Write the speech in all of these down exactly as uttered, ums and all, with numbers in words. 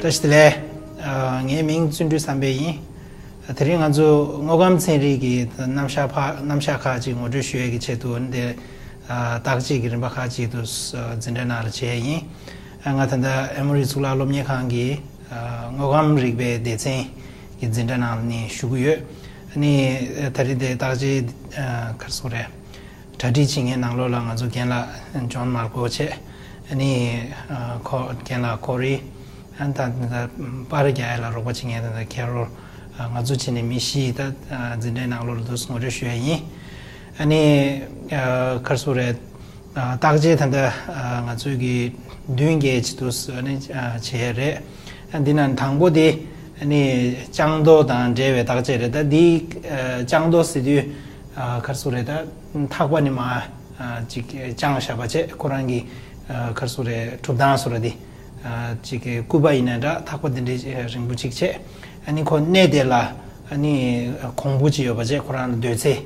བཀྲ་ཤིས་བདེ་ལེགས། ཨ། ངའི་མིང་བརྩོན་འགྲུས་བསམ་འཕེལ་ཡིན། དེ་རིང་ང་ཚོ་དངོས་ཁམས་ཚན་རིག་གི་རྣམ་གཞག་ཕ- རྣམ་གཞག་ཁག་ཅིག་ངོ་སྤྲོད་ཞུ་ཡས་ཀྱི་ཆེད་དུ་འདི། ཨ། བརྟག་དཔྱད་ཀྱི་རིམ་པ་ཁག་ཅིག་ཏུ། ཨ། འཛིན་གྲྭ་ནང་ལ་བྱས་ཡིན། ཨ། ང་ད་ལྟ་ཨེ་མོ་རི་གཙུག་ལག་སློབ་གཉེར་ཁང་གི། ཨ། དངོས་ཁམས་རིག་པའི་སྡེ་ཚན་གྱི་འཛིན་གྲྭ་ནང་ནས་ཞུགས་ཀྱི་ཡོད། ཨ་ནི་ད་རེས་དེ་བརྟག་དཔྱད། ཨ། ག་རེ་ཟེར་དགོས་རེད། གྲ་སྒྲིག་བྱེད་མཁན་ནང་ལོགས་ལ་ང་ཚོ་རྒན་ལགས་ཇོན་མར་ཀོ་བྱས། ཨ་ནི། ཨ། ཁོ་རྒན་ལགས་ཀོ་རི། ཨ། ད་ད་པར་རྒྱག་ཡ་ལ་རོགས་པ་བྱེད་མཁན་ད་ད་ཁེ་རོལ། ཨ། ང་ཚོ་བྱས་ནས་མི་བཞི་ད། ཨ། འཛིན་གྲྭའི་ནང་ལོགས་ལ་འདུག་ངོ་སྤྲོད་ཞུ་ཡ་ཡིན། ཨ་ནི། ཨ། ག་རེ་ཟེར་དགོས་རེད། ཨ། བརྟག་དཔྱད་ད་ལྟ། ཨ། ང་ཚོའི་གི་བདུན་བརྒྱད་ཅིག་འདུག་ཨ་ནི། ཨ། བྱས་རེད། ཨ། འདི་ནང་དང་པོ་དེ་ཨ་ནི་ལྕང་མདོག་དང་འབྲེལ་བའི་བརྟག་དཔྱད་རེད། ད་འདི། ཨ། ལྕང་མདོག་ཟེར་དུས། ཨ། ག་རེ་ཟེར་དགོས་རེད། ད་ཐག་པ་ནས་མར། ཨ། ཅིག་དཔྱངས་བཞག་པ་བྱས། ཁོ་རང་གི། ཨ། ག་རེ་ཟེར་དགོས་རེད། གྲུབ་སྟངས་བཟོ་འདྲ་དེ། ཨ། ཅིག་སྐུད་པ་ཡིན་ན་འདྲ། ཐག་པ་དེ་འདྲའི་རིང་པོ་ཅིག་བྱས། ཨ་ནི་ཁོ་གནས་དེ་ལ་ཨ་ནི་གོང་བུ་ཅིག་ཡོད་པ་བྱས། ཁོ་རང་ལ་སྡོད་ཚད།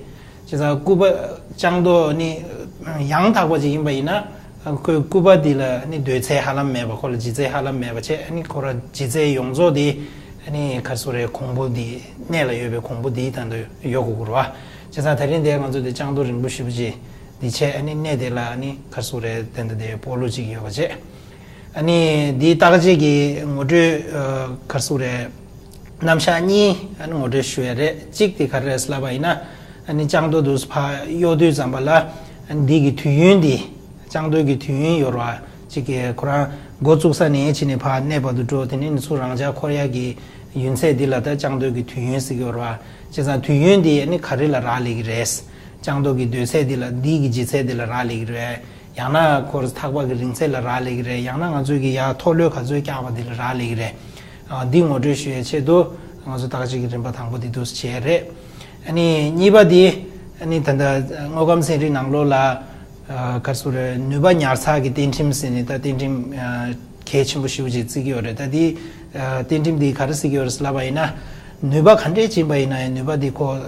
བྱས་ཙང་སྐུད་པ་ལྕང་མདོག་ནི་ཡང་དག་པ་ཅིག་ཡིན་པ་ཡིན་ན། ཁོའི་སྐུད་པ་འདི་ལ་ནི་སྡོད་ཚད་ཧ་ལམ་མེད་པ། ཁོ་ལ་ལྗིད་ཚད་ཧ་ལམ་མེད་པ་བྱས། ཨ་ནི་ཁོ་རང་ལྗིད་ཚད་ཡོངས་རྫོགས་དེ་ཨ་ནི་ག་རེ་ཟེར་དགོས་རེད། གོང་བུ་འདི། གནས་ལ་ཡོད་པའི་གོང་བུ་འདིའི་སྟེང་དུ་ཡོད་དགོས་ཀྱི་རེད་པ། བྱས་ཙང་དེ་རིང་འདིར་ང་ཚོ་དེ་ལྕང་མདོག་རིང་པོ་ཞེ་པོ་ཅིག་འདི་བྱས། ཨ་ནི་གནས་དེ་ལ་ཨ་ནི་ག་རེ་ཟེར་དགོས་རེད། དེ་འདྲ་དེ་སྤོ་ལོ་ཅིག་ཡོད་པ་བྱས། ཨ་ནི་འདིའི་བརྟག་དཔྱད་ཀྱི་ངོ་སྤྲོད། ཨ། ག་རེ་ཟེར་དགོས་རེད། རྣམ་གཞག་གཉིས་ཨ་ནི་ངོ་སྤྲོད་ཞུ་ཡ་རེད། གཅིག་དེ་ག་རེ་རེད་ལབ་པ་ཡིན་ན། ཨ་ནི་ལྕང་མདོག་འདི་ཕར་གཡོག་དུས་ཙམ་པ་ལ། ཨ་ནི་འདི་གི་དུས་ཡུན་འདི། ལྕང་མདོག་གི་དུས་ཡུན་ཡོད་རེད་པ། གཅིག་གི་ཁོ་རང་འགོ་བཙུགས་ས་ནས་ཕྱིན་ནས་ཕར་གནས་བར་དུ་འགྲོ། དེ་ནས་ནི་ཚུར་རང་འཇགས་འཁོར་ཡ་གི་ཡུན་ཚད་འདི་ལ་ད་ལྕང་མདོག་གི་དུས་ཡུན་ཟེར་གྱི་ཡོད་རེད་པ། བྱས་ཙང་དུས་ཡུན་འདི་ཨ་ནི་ག་རེ་ལ་རག་ལས་ཀྱི་རེད། ལྕང་མདོག་གི་སྡོད་ཚད་འདི་ལ། འདི་གི་ལྗིད་ཚད་འདི་ལ་རག་ལས་ཀྱི་རེད། ཡང་ན་ཁོ་རང་ཐག་པ་གི་རིང་ཚད་ལ་རག་ལས་ཀྱི་རེད། ཡང་ན་ང་ཚོས་ཀྱི་ཡར་ཐོག་ལྷོད་ག་ཚོད་བཀྱགས་པ་འདི་ལ་རག་ལས་ཀྱི་རེད། ཨ། འདི་ངོ་སྤྲོད་ཞུ་ཡའི་ཆེད་དུ་ང་ཚོ་བརྟག་དཔྱད་ཀྱི་རིམ་པ་དང་པོ་འདི་འདུག་སེ་བྱས་རེད། ཨ་ནི་གཉིས་པ་འདི། ཨ་ནི་ད་ལྟ་དངོས་ཁམས་ཚན་རིག་ནང་ལོགས་ལ། ཨ། ག་རེ་ཟེར་དགོས་རེད། ནུས་པ་ཉར་ཚགས་ཀྱི་རྟེན་ཁྲིམས་ཟེར་ནས་ད་རྟེན་ཁྲིམས། ཨ། གལ་ཆེན་པོ་ཞེ་པོ་ཅིག་བརྩི་གི་ཡོད་རེད། ད་འདི། ཨ། རྟེན་ཁྲིམས་འདི་ག་རེ་ཟེར་གྱི་ཡོད་རེད་ལབ་པ་ཡིན་ན། ནུས་པ་ག་འདྲས་ཅིག་ཡིན་པ་ཡིན་ན་ཡང་ནུས་པ་འདི་ཁོ། ཨ།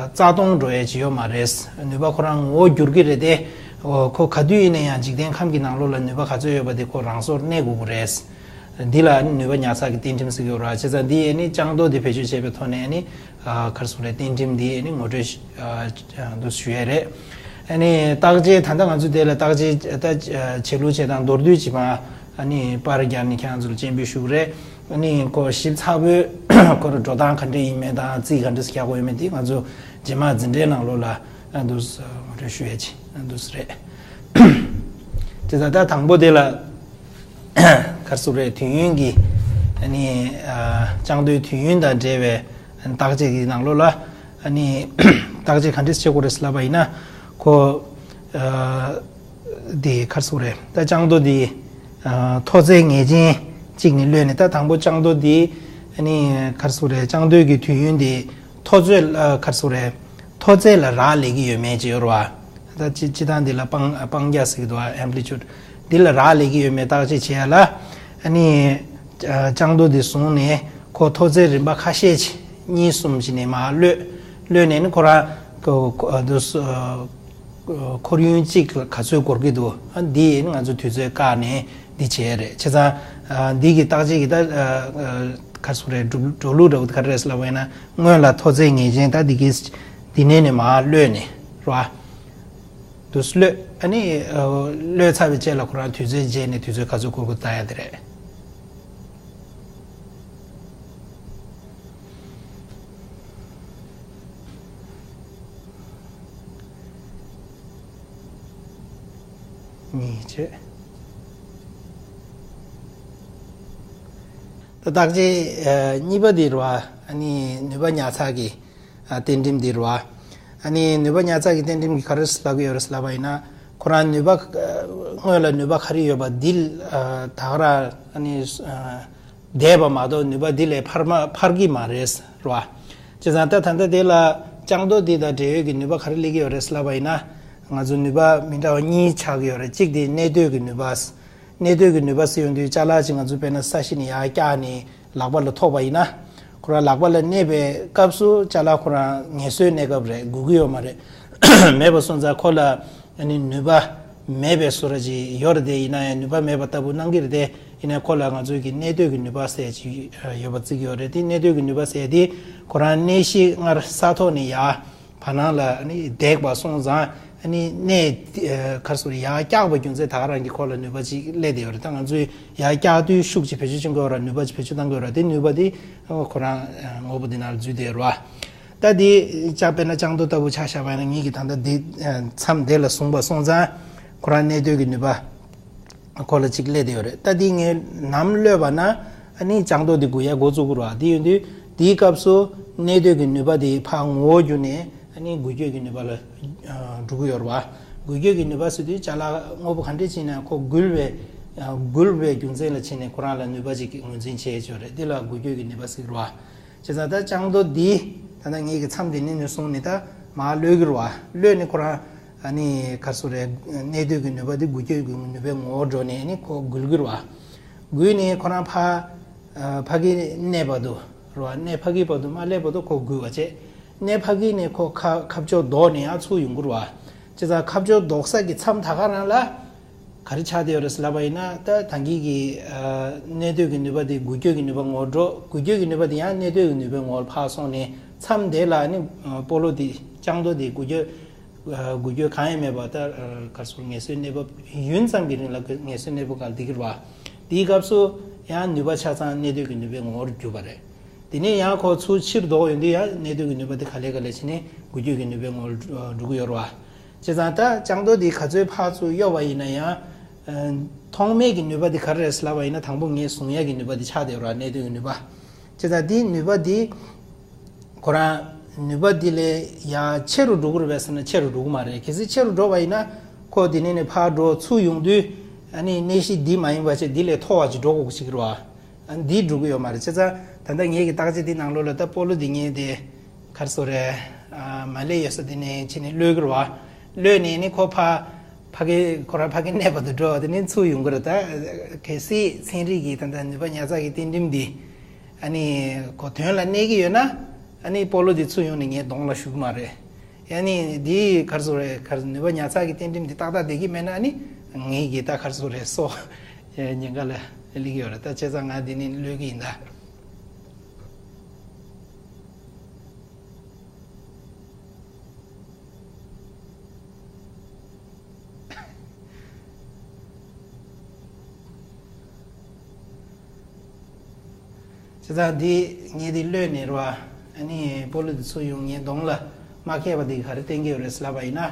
རྩ་སྟོང་འགྲོ་ཡས་ཅིག་ཡོད་མ་རེད། ནུས་པ་ཁོ་རང་ངོ་བོ་འགྱུར་གྱི་རེད་དེ། ཨོ། ཁོ་ག་དུས་ཡིན་ན་ཡང་འཇིག་རྟེན་ཁམས་ཀྱི་ནང་ལོགས་ལ་ནུས་པ་ག་ཚོད་ཡོད་པ་དེ་ཁོ་རང་སོར་གནས་དགོས་ཀྱི་རེད། འདི་ལ་ནུས་པ་ཉར་ཚགས་ཀྱི་རྟེན་ཁྲིམས་ཟེར་གྱི་ཡོད་རེད་པ། བྱས་ཙང་འདི་ཨ་ནི་ལྕང་མདོག་འདི་བེད་སྤྱོད་བྱས་པའི་ཐོག་ནས་ཨ་ནི། ཨ། ག་རེ་ཟེར་དགོས་རེད། རྟེན་ཁྲིམས་འདི་ཨ་ནི་ངོ་སྤྲོད། ཨ། འདུག་ཞུ་ཡས་རེད། ཨ་ནི་བརྟག་དཔྱད་ད་ལྟ་ང་ཚོ་དེ་ལ་བརྟག་དཔྱད་ད་བྱེད་ལུགས་བྱེད་སྟངས་མདོར་བསྡུས་ཅིག་མར་ཨ་ནི་པར་རྒྱབ་ནས་ཁྱེད་རང་ཚོ་ལ་སྤྱན་འབུལ་ཞུ་གི་རེད། ཨ་ནི་ཁོ་ཞིབ་ཚགས་པོས་ཁོ་རང་འགྲོ་སྟངས་ག་འདྲ་ཡིན་མིན་དང་རྩིས་ག་འདྲ་རྒྱག་དགོས་ཡོད་མེད་དེ་ང་ཚོ་རྗེས་མ་འཛིན་གྲྭའི་ནང་ལོགས་ལ་ཨ་འདུག་སེ་ངོ་སྤྲོད་ཞུ་ཡས་ཅིག་ཨ་འདུག་སེ་རེད། དེ་ད་ལྟ་དང་པོ་དེ་ལ། ག་རེ་ཟེར་དགོས་རེད། དུས་ཡུན་གྱི་ཨ་ནི། ཨ། ལྕང་མདོག་དུས་ཡུན་དང་འབྲེལ་བའི་བརྟག་དཔྱད་ཀྱི་ནང་ལོགས་ལ། ཨ་ནི་བརྟག་དཔྱད་ག་འདྲས་བྱེད་དགོས་རེད་ལབ་པ་ཡིན་ན། ཁོ། ཨ། དེ་ག་རེ་ཟེར་དགོས་རེད། ད་ལྕང་མདོག་འདི། ཨ། མཐོ་ཚད་ངེས་ཅན་གཅིག་ནས་གློད་ནས། ད་དང་པོ་ལྕང་མདོག་འདི། ཨ་ནི་ག་རེ་ཟེར་དགོས་རེད། ལྕང་མདོག་གི་དུས་ཡུན་འདི་མཐོ་ཚད་ལ་ག་རེ་ཟེར་དགོས་རེད། མཐོ་ཚད་ལ་རག་ལས་ཀྱི་ཡོད་མེད་ཅིག་ཡོད་རེད་པ། ད་སྤྱི་སྤྱི་བཏང་འདི་ལ་སྤང་སྤང་རྒྱ་ཟེར་གྱི་འདུག་པ། ཨེམ་པི་ལི་ཅུད། འདི་ལ་རག་ལས་ཀྱི་ཡོད་མེད་བརྟག་དཔྱད་བྱེད་ཡ་ལ། ཨ་ནི། ཨ། ལྕང་མདོག་འདི་བཟུང་ནས་ཁོ་མཐོ་ཚད་རིམ་པ་ཁ་ཤས་ཅིག་གཉིས་གསུམ་ཅིག་ནས་མར་གློད། གློད་ནས་ནི་ཁོ་རང་ཁོ་ཁོ་འདུག་སེ། ཨ། ཁོར་ཡུག་གཅིག་ལ་ག་ཚོད་འགོར་གྱི་འདུག་ཨ། འདི་ཡིན་ང་ཚོ་དུས་ཚོད་བཀག་ནས་འདི་བྱས་རེད། བྱས་ཙང་། ཨ། འདི་གི་བརྟག་དཔྱད་ཀྱི་ད། ཨ། ཨ། ག་རེ་ཟེར་དགོས་རེད། འགྲོ་འགྲོ་ལུགས་འདྲ་བོ་ག་རེ་རེད་ལབ་པ་ཡིན་ན། སྔོན་ལ་མཐོ་ཚད་ངེས་ཅན། ད་འདི་གི་འདི་ནས་ནས་མར་གློད་ནས་རེད་པ། འདུག་སེ་གློད། ཨ་ནི། ཨ། གློད་ཚར་བའི་རྗེས་ལ་ཁོ་རང་དུས་ཚོད་བརྗེས་ནས་དུས་ཚོད་ག་ཚོད་འགོར་གྱི་འདུག་ལྟ་ཡ་དེ་རེད། གཉིས་བྱས། ད་བརྟག་དཔྱད། ཨ། གཉིས་པ་འདི་རེད་པ། ཨ་ནི་ནུས་པ་ཉར་ཚགས་ཀྱི། ཨ། རྟེན་ཁྲིམས་འདི་རེད་པ། ཨ་ནི་ནུས་པ་ཉར་ཚགས་ཀྱི་རྟེན་ཁྲིམས་ཀྱིས་ག་རེ་ལབ་ཀྱི་ཡོད་རེད་ལབ་པ་ཡིན་ན། ཁོ་རང་ནུས་པ། ཨ། སྔོན་ལ་ནུས་པ་ག་རེ་ཡོད་པ་འདི། ཨ། ད་ག་རང་ཨ་ནི། ཨ། བསྡད་པ་མ་གཏོགས་ནུས་པ་འདི་ལས་འཕར་མ་འཕར་གྱི་མ་རེད་རེད་པ། བྱས་ཙང་ད་ད་ལྟ་དེ་ལ་ལྕང་མདོག་འདི་དང་འབྲེལ་ཡོད་ཀྱི་ནུས་པ་ག་རེ་སླེབས་ཀྱི་ཡོད་རེད་ལབ་པ་ཡིན་ན། ང་ཚོ་ནུས་པ་མི་འདྲ་བ་གཉིས་ཆགས་ཀྱི་ཡོད་རེད། གཅིག་དེ་གནས་སྡོད་ཀྱི་ནུས་པ། གནས་སྡོད་ཀྱི་ནུས་པ་ཟེར་ཡོང་དུས་ཅ་ལག་ཅིག་ང་ཚོ་དཔེར་ན་ས་གཞི་ནས་ཡར་བཀྱགས་ནས་ལག་པ་ལ་ཐོགས་པ་ཡིན་ན། ཁོ་རང་ལག་པ་ལ་གནས་པའི་སྐབས་སུ་ཅ་ལག་ཁོ་རང་ངལ་གསོའི་གནས་སྐབས་རེད། སྒུག་གི་ཡོད་མ་རེད། མེད་པ་སོང་ཙང་ཁོ་ལ་ཨ་ནི་ནུས་པ་མེད་པའི་བཟོ་འདྲ་ཅིག་ཡོད་རེད་དེ། ཡིན་ན་ཡང་ནུས་པ་མེད་པ་ལྟ་བུ་སྣང་གི་རེད་དེ། ཡིན་ནའི་ཁོ་ལ་ང་ཚོའི་གི་གནས་སྡོད་ཀྱི་ནུས་པ་ཟེར་ཅིག་ཡོད་པ་བརྩི་གི་ཡོད་རེད། དེ་གནས་སྡོད་ཀྱི་ནུས་པ་ཟེར་དེ་ཁོ་རང་གནས་གཞི་སྔར་ས་ཐོག་ནས་ཡར་བར་སྣང་ལ་ཨ་ནི་འདེགས་པ་སོང་ཙང་ཨ་ནི་གནས་ག་རེ་ཟེར་ཡར་བཀྱགས་པ་རྒྱུ་མཚན་ད་ག་རང་གིས་ཁོ་ལ་ནུས་པ་ཅིག་སླེབས་བསྡད་ཡོད་རེད། ད་ང་ཚོས་ཡར་བཀྱགས་དུས་ཤུགས་ཅིག་བེད་སྤྱོད་བྱེད་དགོས་ར། ནུས་པ་ཅིག་བེད་སྤྱོད་གཏང་དགོས་ར། དེ་ནུས་པ་དེ་ཁོ་རང་ངོ་བོ་དེ་ནང་ལ་འཛུལ་བསྡད་ཡོད་རེད་བ། ད་དེ་ལྕགས་དཔེར་ན་ལྕགས་རྡོ་ལྟ་བུ་ཆ་བཞག་པ་ཡིན་ན་ངེད་ཀྱིས་ད་ལྟ་འདི་མཚམས་དེ་ལ་བཟུང་པ་སོང་ཙང་ཁོ་རང་གནས་སྡོད་ཀྱི་ནུས་པ་ཁོ་ལ་གཅིག་སླེབས་བསྡད་ཡོད་རེད། ད་དེ་ངས་ནམ་གློད་པ་ན་ཨ་ནི་ལྕགས་རྡོ་དེ་འགུལ་ཡ་འགོ་བཙུགས་ཀྱི་རེད་བ། དེ་ཡིན་དུས་དེའི་སྐབས་སུ་གནས་སྡོད་ཀྱི་ནུས་པ་དེ་ཕར་ངོ་བོ་བསྒྱུར་ནས་ཨ་ནི་འགུལ་སྐྱོད་ཀྱི་ནུས་པ་ལ་ཨ་འགྲོ་གི་ཡོད་རེད་བ། འགུལ་སྐྱོད་ཀྱི་ནུས་པ་ཟེར་དུས་ཅ་ལག་དངོས་པོ་ག་འདྲས་ཅིག་ཡིན་ན་ཁོ་འགུལ་བའི་ཨ་འགུལ་བའི་རྒྱུ་མཚན་ལ་བྱས་ནས་ཁོ་རང་ལ་ནུས་པ་ཅིག་ངོས་འཛིན་བྱས་ཡོད་རེད། དེ་ལ་འགུལ་སྐྱོད་ཀྱི་ནུས་པ་ཟེར་གྱི་རེད་བ། བྱས་ཙང་ད་ལྕགས་རྡོ་འདི་ད་ལྟ་ངེད་ཀྱི་མཚམས་འདི་ནས་ནས་བཟུང་ནས་ད་མར་གློད་ཀྱི་རེད་བ། གློད་ནས་ཁོ་རང་ཨ་ནི་ག་རེ་ཟེར་རེད། གནས་སྡོད་ཀྱི་ནུས་པ་འདི་འགུལ་སྐྱོད་ཀྱི་ནུས་པའི་ངོ་བོར་འགྲོ་ནས་ཨ་ནི་ཁོ་འགུལ་གྱི་རེད་བ། འགུལ་ནས་ཁོ་རང་ཕར་ཨ་ཕ་གི་གནས་བར་དུ་རེད་བ། གནས་ཕ་གི་བར་དུ་མར་སླེབས་བར་དུ་ཁོ་འགུལ་བ་བྱས། གནས་ཕ་གི་ནས་ཁོ་ཁ་ཁ་ཕྱོགས་ལྡོག་ནས་ཡར་ཚུར་ཡོང་གི་རེད་བ། བྱས་ཙང་ཁ་ཕྱོགས་ལྡོག་ས་གི་མཚམས་ད་ག་རང་ལ་ག་རེ་ཆགས་བསྡད་ཡོད་རེད་ཟེར་ལབ་པ་ཡིན་ན། ད་ད་གིན་གྱི་ཨ་གནས་སྡོད་ཀྱི་ནུས་པ་དེ་འགུལ་སྐྱོད་ཀྱི་ནུས་པ་ངོ་བོར་འགྲོ། འགུལ་སྐྱོད་ཀྱི་ནུས་པ་དེ་ཡང་གནས་སྡོད་ཀྱི་ནུས་པའི་ངོ་བོར་ཕར་སོང་ནས་མཚམས་དེ་ལ་ནི་ཨ་སྤོ་ལོ་དེ་ལྕགས་རྡོ་དེ་འགུལ་སྐྱོད་ཨ་འགུལ་སྐྱོད་གང་ཡང་མེད་པ་ད་ཨ་ག་རེ་ཟེར་ངལ་གསོའི་གནས་བབ་ཡུན་ཙམ་གྱི་རིང་ལ་ངལ་གསོའི་གནས་བབ་སྒང་ལ་བསྡད་ཀྱི་རེད་བ། དེའི་སྐབས་སུ་ཡང་ནུས་པ་ཆ་ཚང་གནས་སྡོད་ཀྱི་ནུས་པའི་ངོ་བོར་གྱུར་པ་རེད། དེ་ནས་ཡང་ཁོ་ཚུར་ཕྱིར་ལྡོག་ཡོང་དུས་ཡང་གནས་སྡོད་ཀྱི་ནུས་པ་དེ་ག་ལེ་ག་ལེ་བྱས་ནས་འགུལ་སྐྱོད་ཀྱི་ནུས་པའི་ངོ་བོར་འགྲོ་གི་ཡོད་རེད་བ། བྱས་ཙང་ད་ལྕགས་རྡོ་འདི་ག་ཚོད་ཕར་ཚུར་གཡོ་བ་ཡིན་ན་ཡང་། ཨ་ཐོག་མའི་གི་ནུས་པ་འདི་ག་རེ་རེད་ཟེར་ལབ་པ་ཡིན་ན་དང་པོ་ངས་བཟུང་ཡས་ཀྱི་ནུས་པ་འདི་ཆགས་བསྡད་ཡོད་རེད་བ། གནས་སྡོད་ཀྱི་ནུས་པ། བྱས་ཙང་འདིའི་ནུས་པ་འདི་ཁོ་རང་ནུས་པ་འདི་ལས་ཡང་ཆེ་རུ་འགྲོ་གི་རེད་པས་ཟེར་ན་ཆེ་རུ་འགྲོ་གི་མ་རེད། གལ་སྲིད་ཆེ་རུ་འགྲོ་བ་ཡིན་ན་ཁོ་འདི་ནས་ནས་ཕར་འགྲོ་ཚུར་ཡོང་དུས་ཨ་ནི་གནས་གཞི་འདི་མ་ཡིན་པ་བྱས་འདི་ལས་མཐོ་བ་ཅིག་འགྲོ་དགོས་ཀྱི་རེད་བ། འདི་འགྲོ་གི་ཡོད་མ་རེད། བྱས་ཙང་ད་ལྟ་ངེད་ཀྱི་བརྟག་དཔྱད་འདི་ནང་ལོགས་ལ་ད་སྤོ་ལོ་འདི་ངས་དེ་ག་རེ་ཟེར་རེད། ཨ་མ་ལེ་ཡོད་ས་དེ་ནས་ཕྱིན་ནས་གློད་ཀྱི་རེད་བ། གློད་ནས་ནི་ཁོ་ཕ་ཕ་གི་ཁོ་རང་ཕ་གི་གནས་བར་དུ་འགྲོ་བ་དེ་ནས་ཚུར་ཡོང་གི་རེད། ད་གལ་སྲིད་ཚན་རིག་གི་ད་ལྟ་ནུས་པ་ཉར་ཚགས་ཀྱི་གཏན་ཁྲིམས་འདི་ཨ་ནི་ཁོ་དོན་ལ་གནས་ཀྱི་ཡོད་ན་ཨ་ནི་སྤོ་ལོ་འདི་ཚུར་ཡོང་ནས་ངའི་གདོང་ལ་ཞུགས་ཀྱི་མ་རེད། ཡ་ནི་འདི་ག་རེ་ཟེར་རེད། ག་རེ་ནུས་པ་ཉར་ཚགས་ཀྱི་གཏན་ཁྲིམས་འདི་ཏག་ཏག་བསྡད་ཀྱི་མེད་ན་ཨ་ནི་ངེད་ཀྱི་ད་ག་རེ་ཟེར་རེད། སྲོག་ཉེན་ཁ་ལ་སླེབས་ཀྱི་ཡོད་རེད། ད་བྱས་ཙང་ང་འདི་ནས་གློད་ཀྱི་ཡིན་ད། བྱས་ཙང་འདི་ངས་འདི་གློད་ནས་རེད་བ། ཨ་ནི་སྤོ་ལོ་འདི་ཚུར་ཡོང་ངའི་གདོང་ལ་མ་ཁེལ་བ་འདི་ག་རེ་བསྟན་གྱི་ཡོད་རེད་ཟེར་ལབ་པ་ཡིན་ན།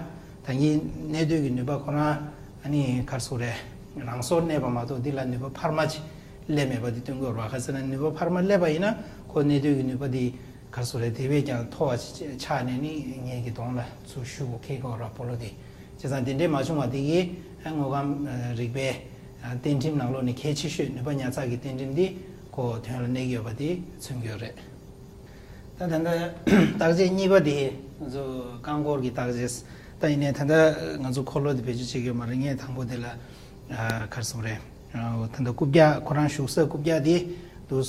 ད་གིན་གནས་སྡོད་ཀྱི་ནུས་པ་ཁོ་རང་ཨ་ནི་ག་རེ་ཟེར་རེད། རང་སོར་གནས་པ་མ་གཏོགས་འདི་ལ་ནུས་པ་འཕར་མ་ཅིག་སླེབས་མེད་པ་འདི་སྟོན་གྱི་ཡོད་རེད་བ། ག་ཟེར་ན་ནུས་པ་འཕར་མ་སླེབས་པ་ཡིན་ན་ཁོ་གནས་སྡོད་ཀྱི་ནུས་པ་འདི་ག་རེ་ཟེར་རེད། དེ་བས་ཀྱང་མཐོ་བ་ཅིག་ཆགས་ནས་ནི་ངེད་ཀྱི་གདོང་ལ་ཚུར་ཤུགས་ཁེལ་གྱི་ཡོད་རེད་བ། སྤོ་ལོ་འདི། བྱས་ཙང་དེ་འདྲས་མ་བྱུང་བ་དེ་གིས་དངོས་ཁམས་རིག་པའི་རྟེན་ཁྲིམས་ནང་ལོགས་ནས་གལ་ཆེ་ཤོས་ནུས་པ་ཉར་ཚགས་ཀྱི་རྟེན་ཁྲིམས་འདི་ཁོ་དོན་ལ་གནས་ཀྱི་ཡོད་པ་དེ་མཚོན་གྱི་ཡོད་རེད། ད་ད་ལྟ་བརྟག་དཔྱད་གཉིས་པ་དེ་ང་ཚོ་རྐང་འཁོར་གྱི་བརྟག་དཔྱད། ད་ཡིན་ནའི་ད་ལྟ་ང་ཚོ་འཁོར་ལོ་དེ་བེད་སྤྱོད་བྱེད་ཀྱི་ཡོད་མ་རེད། ངས་དང་པོ་དེ་ལ་ག་རེ་ཟེར་དགོས་རེད། ད་ལྟ་རྐུབ་བཀྱག་ཁོ་རང་བཞུགས་ས་རྐུབ་བཀྱག་དེ་འདུག་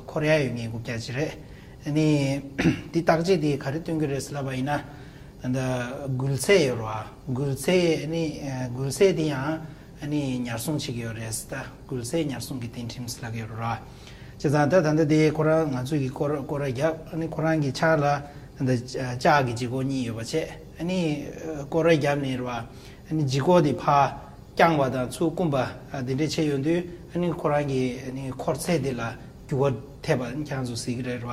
འཁོར་ཡ་ཡོད་ངེས་རྐུབ་བཀྱག་ཅིག་རེད། ཨ་ནི་འདི་བརྟག་དཔྱད་དེ་ག་རེ་སྟོན་གྱི་རེད་ཟེར་ལབ་པ་ཡིན་ན། ད་ལྟ་འགུལ་ཚད་ཡོད་རེད་བ། འགུལ་ཚད་ནི་འགུལ་ཚད་དེ་ཡང་ཨ་ནི་ཉར་སྲུང་བྱེད་ཀྱི་ཡོད་རེད་ཟེར། ད་འགུལ་ཚད་ཉར་སྲུང་གི་རྟེན་ཁྲིམས་ཟེར་ལབ་ཀྱི་ཡོད་རེད་བ། བྱས་ཙང་ད་ད་ལྟ་དེ་ཁོ་རང་ང་ཚོས་ཀྱི་སྐོར་སྐོར་ར་བརྒྱབ། ཨ་ནི་ཁོ་རང་གི་ཕྱག་ལ་ད་ལྟ་ལྕགས་ཀྱི་ལྗིད་ཁོག་གཉིས་ཡོད་པ་བྱས། ཨ་ནི་སྐོར་ར་བརྒྱབ་ནས་རེད་བ། ཨ་ནི་ལྗིད་ཁོག་དེ་ཕར་བརྐྱངས་པ་དང་ཚུར་བསྐུམ་པ་ཨ་དེ་འདྲས་བྱས་ཡོང་དུས་ཨ་ནི་ཁོ་རང་གི་ཨ་ནི་འཁོར་ཚད་དེ་ལ་འགྱུར་བ་ཐེབས་པ་ཁྱེད་རང་ཚོ་གཟིགས་ཀྱི་རེད་བ།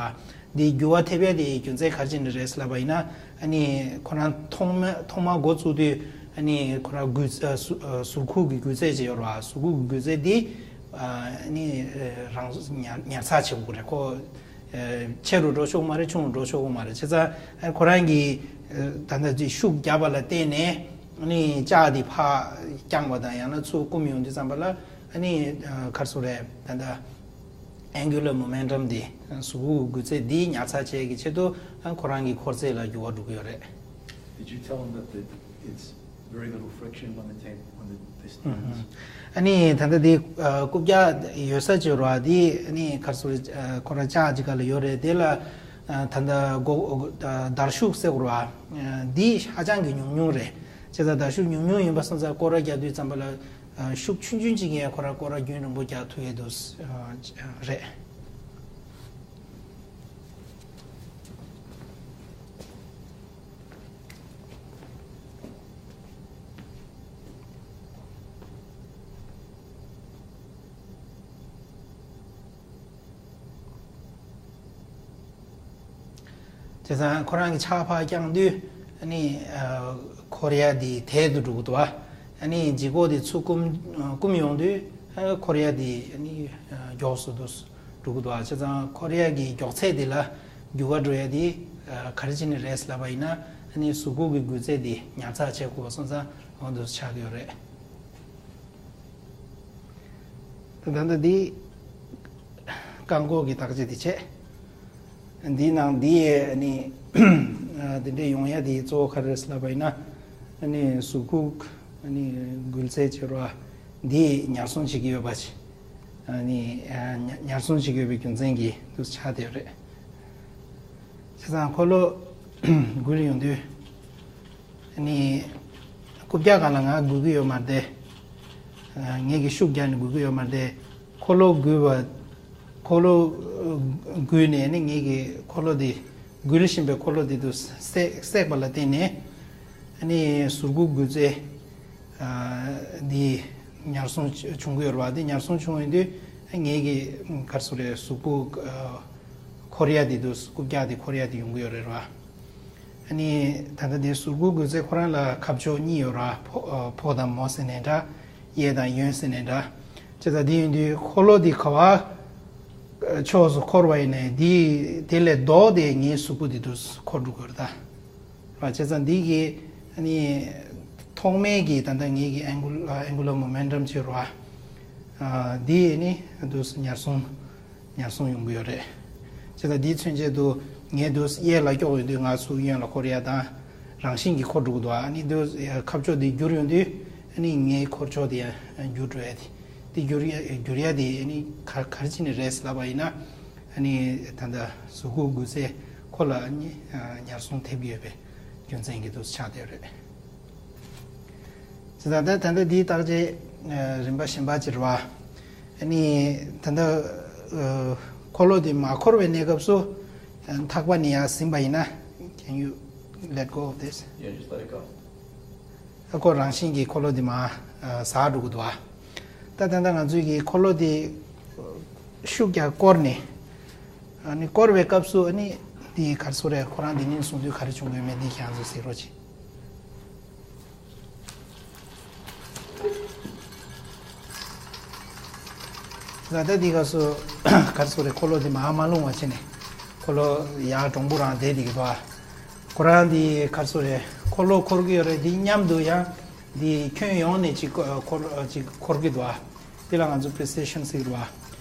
འདི་འགྱུར་བ་ཐེབས་ཡ་དེ་རྒྱུ་མཚན་ག་རེ་བྱས་ནས་རེད་ཟེར་ལབ་པ་ཡིན་ན། ཨ་ནི་ཁོ་རང་ཐོག་མ་ཐོག་མ་འགོ་བཙུགས་དུས་ཨ་ནི་ཁོ་རང་འགུལ་ཨ་ཟུར་ཨ་ཟུར་ཁུག་གི་འགུལ་ཚད་ཅིག་ཡོད་རེད་བ། ཟུར་ཁུག་གི་འགུལ་ཚད་འདི་ཨ་ནི་ཨ་རང་ཉར་ཉར་ཚགས་བྱེད་དགོས་རེད། ཁོ་ཨ་ཆེ་རུ་འགྲོ་ཆོག་མ་རེད། ཆུང་རུ་འགྲོ་ཆོག་གི་མ་རེད། བྱས་ཙང་ཨ་ཁོ་རང་གིས་ཨ་ད་ལྟ་ཅིག་ཤུགས་བརྒྱབ་པ་ལ་བརྟེན་ནས་ཨ་ནི་ལྕགས་འདི་ཕར་བརྐྱངས་པ་དང་ཡང་ན་ཚུར་བསྐུམ་ཡོང་དུས་ཙམ་པ་ལ་ཨ་ནི་ཨ་ག་རེ་ཟེར་དགོས་རེད། ད་ལྟ་angular momentum འདི་གཟུགས་པོའི་འགུལ་ཚད་འདི་ཉར་ཚགས་བྱེད་ཀྱི་ཆེད་དུ་ཁོ་རང་གི་འཁོར་ཚད་ལ་འགྱུར་བ་འགྲོ་གི་ཡོད་རེད། Did you tell him that the, it's very little friction when the tape, when the, this turns? ཨ་ནི་ད་ལྟ་འདི་རྐུབ་བཀྱག་ཡོད་ས་ཅིག་རེད་བ། འདི་ཨ་ནི་ག་རེ་ཟེར་དགོས་རེད། ཁོ་རང་ལྕགས་ཅིག་ག་ལ་ཡོད་རེད། དེ་ལ་ད་ལྟ་སྒོ་བརྡར་ཤུགས་ཟེར་དགོས་རེད་བ། འདི་ཧ་ཅང་གི་ཉུང་ཉུང་རེད། བྱས་ཙང་བརྡར་ཤུགས་ཉུང་ཉུང་ཡིན་པ་སོང་ཙང་སྐོར་ར་རྒྱག་དུས་ཙམ་པ་ལ། ཤུགས་ཆུང་ཆུང་ཅིག་ཡང་ཁོ་རང་སྐོར་ར་རྒྱུན་རིང་པོ་རྒྱག་ཐུབ་ཡས་འདུག་རེད། བྱས་ཙང་ཁོ་རང་གི་ཕྱག་ཕར་བརྐྱངས་དུས་ཨ་ནི་འཁོར་ཡ་དེ་དལ་དུ་འགྲོ་གི་འདུག་བ། ཨ་ནི་ལྗིད་ཁོག་དེ་ཚུར་བསྐུམ་བསྐུམ་ཡོང་དུས་འཁོར་ཡ་དེ་ཨ་ནི་མགྱོགས་སུ་འགྲོ་གི་འདུག་བ། བྱས་ཙང་འཁོར་ཡ་གི་མགྱོགས་ཚད་དེ་ལ་འགྱུར་བ་འགྲོ་ཡ་དེ་ག་རེ་བྱས་ནས་རེད་ལབ་པ་ཡིན་ན། ཨ་ནི་གཟུགས་ཕུད་ཀྱི་འགུལ་ཚད་དེ་ཉར་ཚགས་བྱེད་དགོས་པ་སོང་ཙང་འོ་འདུག་ཆགས་ཀྱི་ཡོད་རེད། ད་ལྟ་འདི་རྐང་འཁོར་གྱི་བརྟག་དཔྱད་དེ་བྱས། འདིའི་ནང་འདི་ཡས་ནི་འདི་འདྲས་ཡོང་ཡ་དེ་གཙོ་བོ་ག་རེ་རེད་ལབ་པ་ཡིན་ན། ནི་གཟུགས་ཕུད་ནི་འགུལ་ཚད་བྱེད་རོགས་འདི་ཉར་སྲུང་བྱེད་ཀྱི་ཡོད་པ་ནི་ཉར་སྲུང་བྱེད་ཀྱི་ཡོད་པའི་རྒྱུ་མཚན་གྱིས་འདུག་ཆགས་བསྡད་ཡོད་རེད། བྱས་ཙང་འཁོར་ལོ་འགུལ་ཡོང་དུས། ནི། རྐུབ་བཀྱག་སྒང་ལ་ང་འགུལ་གྱི་ཡོད་མ་རེད། ངེད་ཀྱི་ཤུགས་རྒྱག་ནས་འགུལ་གྱི་ཡོད་མ་རེད། འཁོར་ལོ་འགུལ་བ། འཁོར་ལོ་འགུལ་ནས་ནི་ངེད་ཀྱི་འཁོར་ལོ་འདི། འགུལ་བཞིན་པའི་འཁོར་ལོ་འདི་དུ་བསྲེག་བསྲེག་པ་ལ་བརྟེན་ནས། ནི་ཟུར་འགུལ་འགུལ་ཚད། འདི། ཉར་སྲུང་བྱུང་གི་ཡོད་རེད་བ། འདི་ཉར་སྲུང་བྱུང་ཡོང་དུས། ངེད་ཀྱི་གར་སོ་རེད་ཟུར་འགུལ། འཁོར་ཡ་འདི་དུ་རྐུབ་བཀྱག་འདི་འཁོར་ཡ་འདི་ཡོང་གི་ཡོད་རེད་བ། ཨ་ནི་ད་ལྟ་འདི་ཟུར་འགུལ་འགུལ་ཚད་ཁོ་རང་ལ་ཁ་ཕྱོགས་གཉིས་ཡོད་ར། ཕོ་ཕོ་དང་མོ་ཟེར་ནའི་འདྲ། གཡས་དང་གཡོན་ཟེར་ནའི་འདྲ། བྱས་ཙང་འདི་ཡིན་དུས་འཁོར་ལོ་འདི་ག་བ་ཕྱོགས་སུ་འཁོར་བ་ཡིན་ནའི་འདི་དེ་ལས་ལྡོག་སྟེ་ངའི་གཟུགས་པོ་འདི་དུ་འཁོར་འགྲོ་དགོས་རེད་ད། བྱས་ཙང་འདི་གི་ཨ་ནི་ཐོག་མའི་གི་ད་ལྟ་ངའི་གི་angular angular momentum ཅིག་ཡོད་ར། འདི་ནི་དུ་ཉར་སྲུང་། ཉར་སྲུང་ཡོང་གི་ཡོད་རེད། བྱས་ཙང་འདིའི་མཚོན་བྱེད་དུ་ངས་འདུག་གཡས་ལ་ཀྱོག་ཡོད་དུས་ང་ཚུར་གཡོན་ལ་འཁོར་ཡ་དང་། རང་བཞིན་གྱིས་འཁོར་འགྲོ་གི་འདུག་ཨ་ནི་འདུག་ཁ་ཕྱོགས་འདི་བསྒྱུར་ཡོང་དུས་ཨ་ནི་ངའི་འཁོར་ཕྱོགས་དེ་ཡང་བསྒྱུར་འགྲོ་ཡ་དེ། འདི་བསྒྱུར་ཡ་བསྒྱུར་ཡ་དེ་ཨ་ནི་ག་ག་རེ་བྱས་ནས་རེད་ལབ་པ་ཡིན་ན། ཨ་ནི་ད་ལྟ་གཟུགས་ཕུད་འགུལ་ཚད་ཁོ་ལ་ཨ་ནི་ཉར་སྲུང་ཐེབས་ཀྱི་ཡོད་པའི་རྒྱུ་མཚན་གྱིས་འདུག་ཆགས་བསྡད་ཡོད་རེད། ད་ལྟ་ད་ལྟ་འདིའི་བརྟག་དཔྱད་རིམ་པ་གཞན་པ་ཅིག་རེད་བ། ཨ་ནི་ད་ལྟ་འཁོར་ལོ་འདི་མ་འཁོར་བའི་གནས་སྐབས་སུ་ཐག་པ་ནས་ཡར་ཟིན་པ་ཡིན་ན། Can you let go of this? Yeah, just let it go. ཨ་ཁོ་རང་བཞིན་གྱིས་འཁོར་ལོ་འདི་མར་ཟག་འགྲོ་གི་འདུག་བ། ད་ད་ལྟ་ང་ཚོས་ཀྱི་འཁོར་ལོ་འདི་ཤུགས་རྒྱག་བསྐོར་ནས། ཨ་ནི་བསྐོར་བའི་སྐབས་སུ་ཨ་ནི་འདི་གར་སོ་རེད། ཁོ་རང་འདི་ནས་བཟུང་དུས་ག་རེ་བྱུང་དགོས་མེད་འདི་ཁྱེད་རང་ཚོས་གཟིགས་རོགས་གྱིས། ད་ལྟ་འདི་ག་སོ་གར་སོ་རེད། འཁོར་ལོ་འདི་མར་མ་ལྷུང་བ་བྱས་ནས་འཁོར་ལོ་ཡར་གྲོང་པོ་རང་བསྡད་འདི་གི་འདུག་ཨ། ཁོ་རང་འདི་གར་སོ་རེད། འཁོར་ལོ་འཁོར་གི་ཡོད་རེད། འདི་མཉམ་དུ་ཡང་འདི་ཁྱོན་ཡོངས་ནས་ཅིག་འཁོར་ཅིག་འཁོར་གི་འདུག་ཨ། འདི་ལ་ང་ཚོ་precision ཟེར་གི་འདུག་ཨ།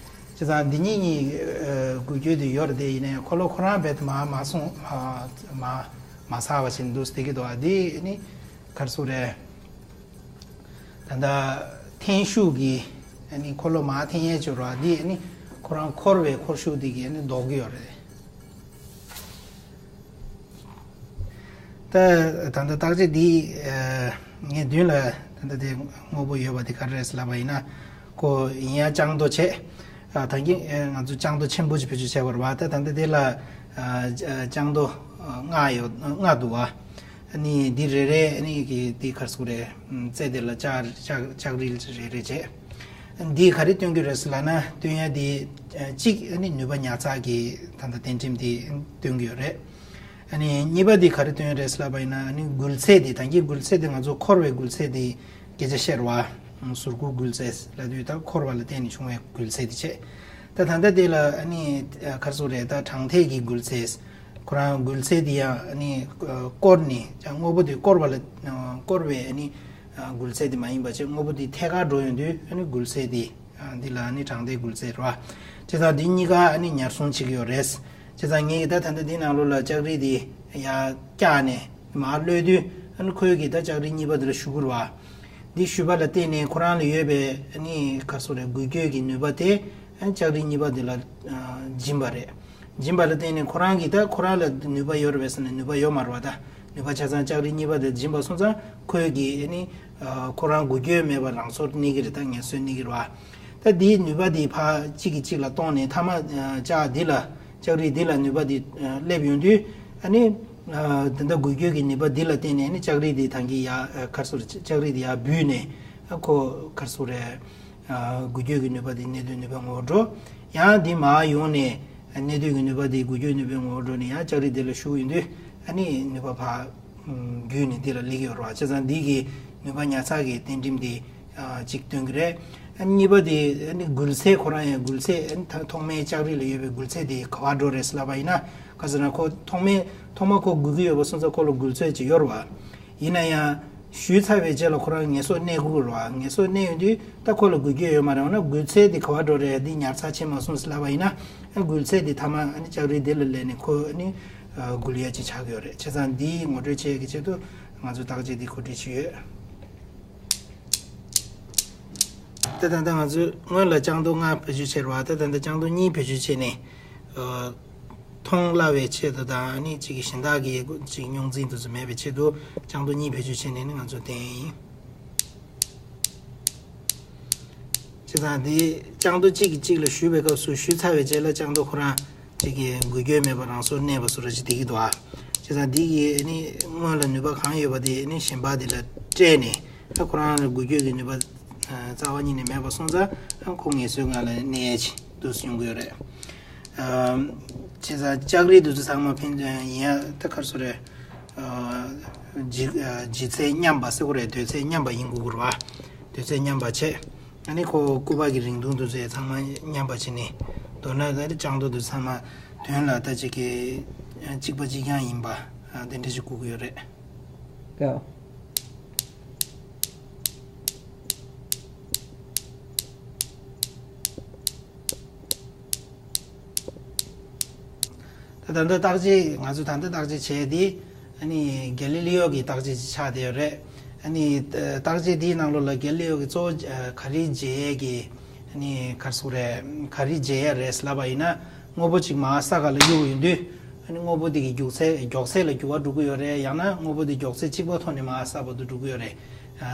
བྱས་ཙང་འདི་གཉིས་གཉིས་འགུལ་སྐྱོད་དེ་ཡོད་རེད། དེ་ཡིན་ནའི་འཁོར་ལོ་ཁོ་རང་རྦད་དེ་མར་མ་སོང་མ་མ་མ་ཟག་པ་བྱས་ནས་འདུག་སེ་བསྡད་ཀྱི་འདུག་ཨ། འདི་ནི་ག་རེ་ཟེར་དགོས་རེད། ད་ལྟ་འཐེན་ཤུགས་ཀྱིས་ཨ་ནི་འཁོར་ལོ་མར་འཐེན་ཡས་བྱེད་རོགས། འདི་ཨ་ནི་ཁོ་རང་འཁོར་བའི་འཁོར་ཤུགས་འདི་གིས་ཨ་ནི་ལྡོག་གི་ཡོད་རེད། ད་ད་ལྟ་བརྟག་དཔྱད་འདི་ངས་མདུན་ལ་ད་ལྟ་དེ་དངོས་པོ་ཡོད་པ་དེ་ག་རེ་རེད་ལབ་པ་ཡིན་ན། ཁོ་ཡིན་ཡང་ལྕགས་རྡོ་བྱས། ད་གིན་ང་ཚོ་ལྕགས་རྡོ་ཆེན་པོ་ཅིག་བེད་སྤྱོད་བྱས་པ་རེད་བ། ད་ད་ལྟ་དེ་ལ་ལྕགས་རྡོ་ལྔ་ཡོད་ལྔ་འདུག་བ། ནི་འདི་རེ་རེ་ནི་གི་འདི་གར་སུ་རེ། རྩེ་དེ་ལ་ལྕགས་ལྕགས་ལྕགས་རིལ་རེ་རེ་བྱས། འདི་ག་རེ་སྟོན་གྱི་རེད་ཟེར་ལབ་ན། སྟོན་ཡ་འདི་གཅིག་ནི་ནུས་པ་ཉར་ཚགས་ཀྱི་ད་ལྟ་གདན་ཁྲིམས་འདི་སྟོན་གྱི་ཡོད་རེད། ཨ་ནི་གཉིས་པ་འདི་ག་རེ་སྟོན་རེད་ཟེར་ལབ་པ་ཡིན་ན། ཨ་ནི་འགུལ་ཚད་འདི་ད་གིན་འགུལ་ཚད་འདི་ང་ཚོ་འཁོར་བའི་འགུལ་ཚད་འདི་སྐད་ཆ་བཤད་རེད་བ། ཟུར་འགུལ་འགུལ་ཚད་ལབ་དུས་ད་འཁོར་བ་ལ་བརྟེན་ནས་བྱུང་བའི་འགུལ་ཚད་འདི་བྱས། ད་ད་ལྟ་དེ་ལ་ཨ་ནི་ག་རེ་ཟེར་རེད། ད་གྲང་ཐད་ཀྱི་འགུལ་ཚད། ཁོ་རང་འགུལ་ཚད་འདི་ཡང་ཨ་ནི་བསྐོར་ནས་དངོས་པོ་དེ་བསྐོར་བ་ལ་བསྐོར་བའི་ཨ་ནི་འགུལ་ཚད་དེ་མ་ཡིན་པ་བྱས། དངོས་པོ་དེ་ཐད་ཀར་འགྲོ་ཡོང་དུས་ཨ་ནི་འགུལ་ཚད་དེ། འདི་ལ་ནི་གྲང་ཐད་འགུལ་ཚད་རེད་བ། བྱས་ཙང་འདི་གཉིས་ཀ་ནི་ཉར་སྲུང་བྱེད་ཀྱི་ཡོད་རེད། བྱས་ཙང་ངས་ད་ད་ལྟ་འདི་ནང་ལོགས་ལ་ལྕགས་རིལ་འདི་ཡར་བཀྱགས་ནས་མར་གློད་དུས། ཨ་ནི་ཁོའི་གི་ད་ལྕགས་རིལ་གཉིས་པ་འདི་ལ་ཞུགས་ཀྱི་རེད་བ། འདི་ཞུགས་པ་ལ་བརྟེན་ནས་ཁོ་རང་ལ་ཡོད་པའི་ནི་ག་རེ་ཟེར་རེད། འགུལ་སྐྱོད་ཀྱི་ནུས་པ་དེ་ཨ་ནི་ལྕགས་རིལ་གཉིས་པ་འདི་ལ་སྦྱིན་པ་རེད། སྦྱིན་པ་ལ་བརྟེན་ནས་ཁོ་རང་གི་ད་ཁོ་རང་ལ་ནུས་པ་ཡོད་རེད་པས་ཟེར་ན་ནུས་པ་ཡོད་མ་རེད་བ། ད་ ནུས་པ་ཆ་ཚང་ལྕགས་རིགས་གཉིས་པ་དེ་སྦྱིན་པ་སོང་ཙང་ཁོས་ཀྱི་ཨ་ནི་ཁོ་རང་འགུལ་སྐྱོད་མེད་པར་རང་སོར་གནས་ཀྱི་རེད། ད་ངལ་གསོ་གནས་ཀྱི་རེད་བ། ད་དེའི་ནུས་པ་དེ་ཕར་གཅིག་གིས་གཅིག་ལ་གཏོང་ནས་མཐའ་མ་ལྕགས་འདི་ལ་ལྕགས་རིགས་འདི་ལ་ནུས་པ་དེ་སླེབས་ཡོང་དུས་ཨ་ནི་དེ་འདྲ་འགུལ་སྐྱོད་ཀྱི་ནུས་པ་འདི་ལ་བརྟེན་ནས་ཨ་ནི་ལྕགས་རིགས་དེ་ད་གིན་ཡར་ཁར་སོར་ལྕགས་རིགས་དེ་ཡར་བུད་ནས་ཁོ་ཁར་སོར་རེད། འགུལ་སྐྱོད་ཀྱི་ནུས་པ་དེ་གནད་དོན་ནུས་པའི་ངོ་བོར་འགྲོ། ཡང་དེ་མར་ཡོང་ནས་གནད་དོན་གྱི་ནུས་པ་དེ་འགུལ་སྐྱོད་ནུས་པའི་ངོ་བོར་འགྲོ་ནས་ཡང་ལྕགས་རིགས་དེ་ལ་ཞུགས་ཡོང་དུས་ཨ་ནི་ནུས་པ་ཕར་བརྒྱུད་ནས་དེ་ལ་སླེབས་ཡོད་རེད་བ། བྱས་ཙང་འདི་གི་ནུས་པ་ཉར་ཚགས་ཀྱི་གཏན་ཁྲིམས་དེ་གཅིག་སྟོན་གྱི་རེད། ཨ་ནི་གཉིས་པ་དེ་ཨ་ནི་འགུལ་ཚད། ཁོ་རང་ཡང་འགུལ་ཚད་ཨ་ནི་ཐ་ཐོག་མའི་ལྕགས་རིགས་ལ་ཡོད་པའི་འགུལ་ཚད་དེ་ག་པར་འགྲོ་རེད་ཟེར་ལབ་པ་ཡིན་ན། ག་ཟེར་ན་ཁོ་ཐོག་མའི་ཐོག་མ་ཁོ་འགུལ་གྱི་ཡོད་པ་སོང་ཙང་ཁོ་ལ་འགུལ་ཚད་ཅིག་ཡོད་རེད་བ། ཡིན་ན་ཡང་། ཞུས་ཚར་བའི་རྗེས་ལ་ཁོ་རང་ངལ་གསོ་གནས་དགོས་རེད་བ། ངལ་གསོ་གནས་ཡོང་དུས་ད་ཁོ་ལ་འགུལ་སྐྱོད་ཡོད་མ་རེད། འོ་ན་འགུལ་ཚད་དེ་ག་པར་འགྲོ་རེད། འདི་ཉར་ཚགས་བྱས་མ་སོང་ཟེར་ལབ་པ་ཡིན་ན། འགུལ་ཚད་དེ་མཐའ་མ་ཨ་ནི་ལྕགས་རིགས་དེ་ལ་སླེབས་ནས་ཁོ་ཨ་ནི་འགུལ་ཡ་ཅིག་ཆགས་ཀྱི་ཡོད་རེད། བྱས་ཙང་འདི་ངོ་སྤྲོད་བྱེད་ཀྱི་ཆེད་དུ་ང་ཚོ་བརྟག་དཔྱད་འདི་གོ་སྒྲིག་བྱས་ཡོད། ད་ད་ལྟ་ང་ཚོས་སྔོན་ལ་ལྕགས་རྡོག་ལྔ་བེད་སྤྱོད་བྱས་རེད་བ། ད་ད་ལྟ་ལྕགས་རྡོག་གཉིས་བེད་སྤྱོད་བྱས་ནས། མཐོང་སླ་བའི་ཆེད་དུ་དང་ནི་གཅིག་གི་གཞན་དག་གི་གཅིག་རྙོག་འཛིང་དུ་མེད་པའི་ཆེད་དུ་ལྕགས་རྡོག་གཉིས་བེད་སྤྱོད་བྱས་ནས་ནི་ང་ཚོ་བསྟན་ཡིན། བྱས་ཙང་དེ་ལྕགས་རྡོག་གཅིག་གིས་གཅིག་ལ་གཞུས་པའི་སྐབས་སུ་གཞུས་ཚར་བའི་རྗེས་ལ་ལྕགས་རྡོག་ཁོ་རང་གཅིག་གི་འགུལ་སྐྱོད་མེད་པར་རང་སོར་གནས་པ་བཟོ་འདྲ་ཅིག་བསྡད་ཀྱི་འདུག་ཨ། བྱས་ཙང་འདི་གི་ནི་སྔོན་ལ་ནུས་པ་གང་ཡོད་པ་དེ་ནི་གཞན་པ་དེ་ལ་སྤྲད་ནས་ད་ཁོ་རང་ལ་འགུལ་སྐྱོད་ཀྱི་ནུས་པ་རྩ་བ་ཉིད་ནས་མེད་པ་སོང་ཙང་ཁོ་ངལ་གསོའི་ངང་ལ་གནས་ཡས་ཅིག་འདུག་སེ་ཡོང་གི་ཡོད་རེད། བྱས་ཙང་ལྕགས་རིགས་དེ་ཚོ་ཚང་མ་ཕན་ཚུན་ཡིན་ཡ་ད་ག་རེ་ཟེར་རེད། ལྗིད་ལྗིད་ཚད་མཉམ་པ་ཟེར་དགོས་རེད། གདོས་ཚད་མཉམ་པ་ཡིན་དགོས་ཀྱི་རེད་བ། གདོས་ཚད་མཉམ་པ་བྱས། ཨ་ནི་ཁོ་སྐུད་པ་གི་རིང་ཐུང་དེ་ཚོ་ཚང་མ་མཉམ་པ་བྱས་ནས་མདོར་ན་ད་ལྕགས་རྡོག་དེ་ཚང་མ་དོན་ལ་ད་ཅིག་གི་གཅིག་པ་གཅིག་རྐྱང་ཡིན་པ་དེ་འདྲ་ཞིག་དགོས་ཀྱི་ཡོད་རེད། ཀའོ། ད་ད་ལྟ་བརྟག་དཔྱད་ང་ཚོས་ད་ལྟ་བརྟག་དཔྱད་བྱས་ཏེ་ཨ་ནི་གལ་ལི་ལི་ཡོ་གི་བརྟག་དཔྱད་ཅིག་ཆགས་བསྡད་ཡོད་རེད། ཨ་ནི་བརྟག་དཔྱད་དེའི་ནང་ལོགས་ལ་གལ་ལི་ལི་ཡོ་གི་གཙོ་བོ་ག་རེ་བྱེད་ཡས་ཀྱི་ཨ་ནི་ག་རེ་ཟེར་དགོས་རེད། ག་རེ་བྱེད་ཡས་རེད་ལབ་པ་ཡིན་ན། དངོས་པོ་གཅིག་མར་ས་ཁ་ལ་གཡུག་ཡོང་དུས་ཨ་ནི་དངོས་པོ་དེ་གི་མགྱོགས་ཚད་མགྱོགས་ཚད་ལ་འགྱུར་བ་འགྲོ་གི་ཡོད་རེད། ཡང་ན་དངོས་པོ་དེ་མགྱོགས་ཚད་གཅིག་པ་ཐོག་ནས་མར་ས་བར་དུ་འགྲོ་གི་ཡོད་རེད།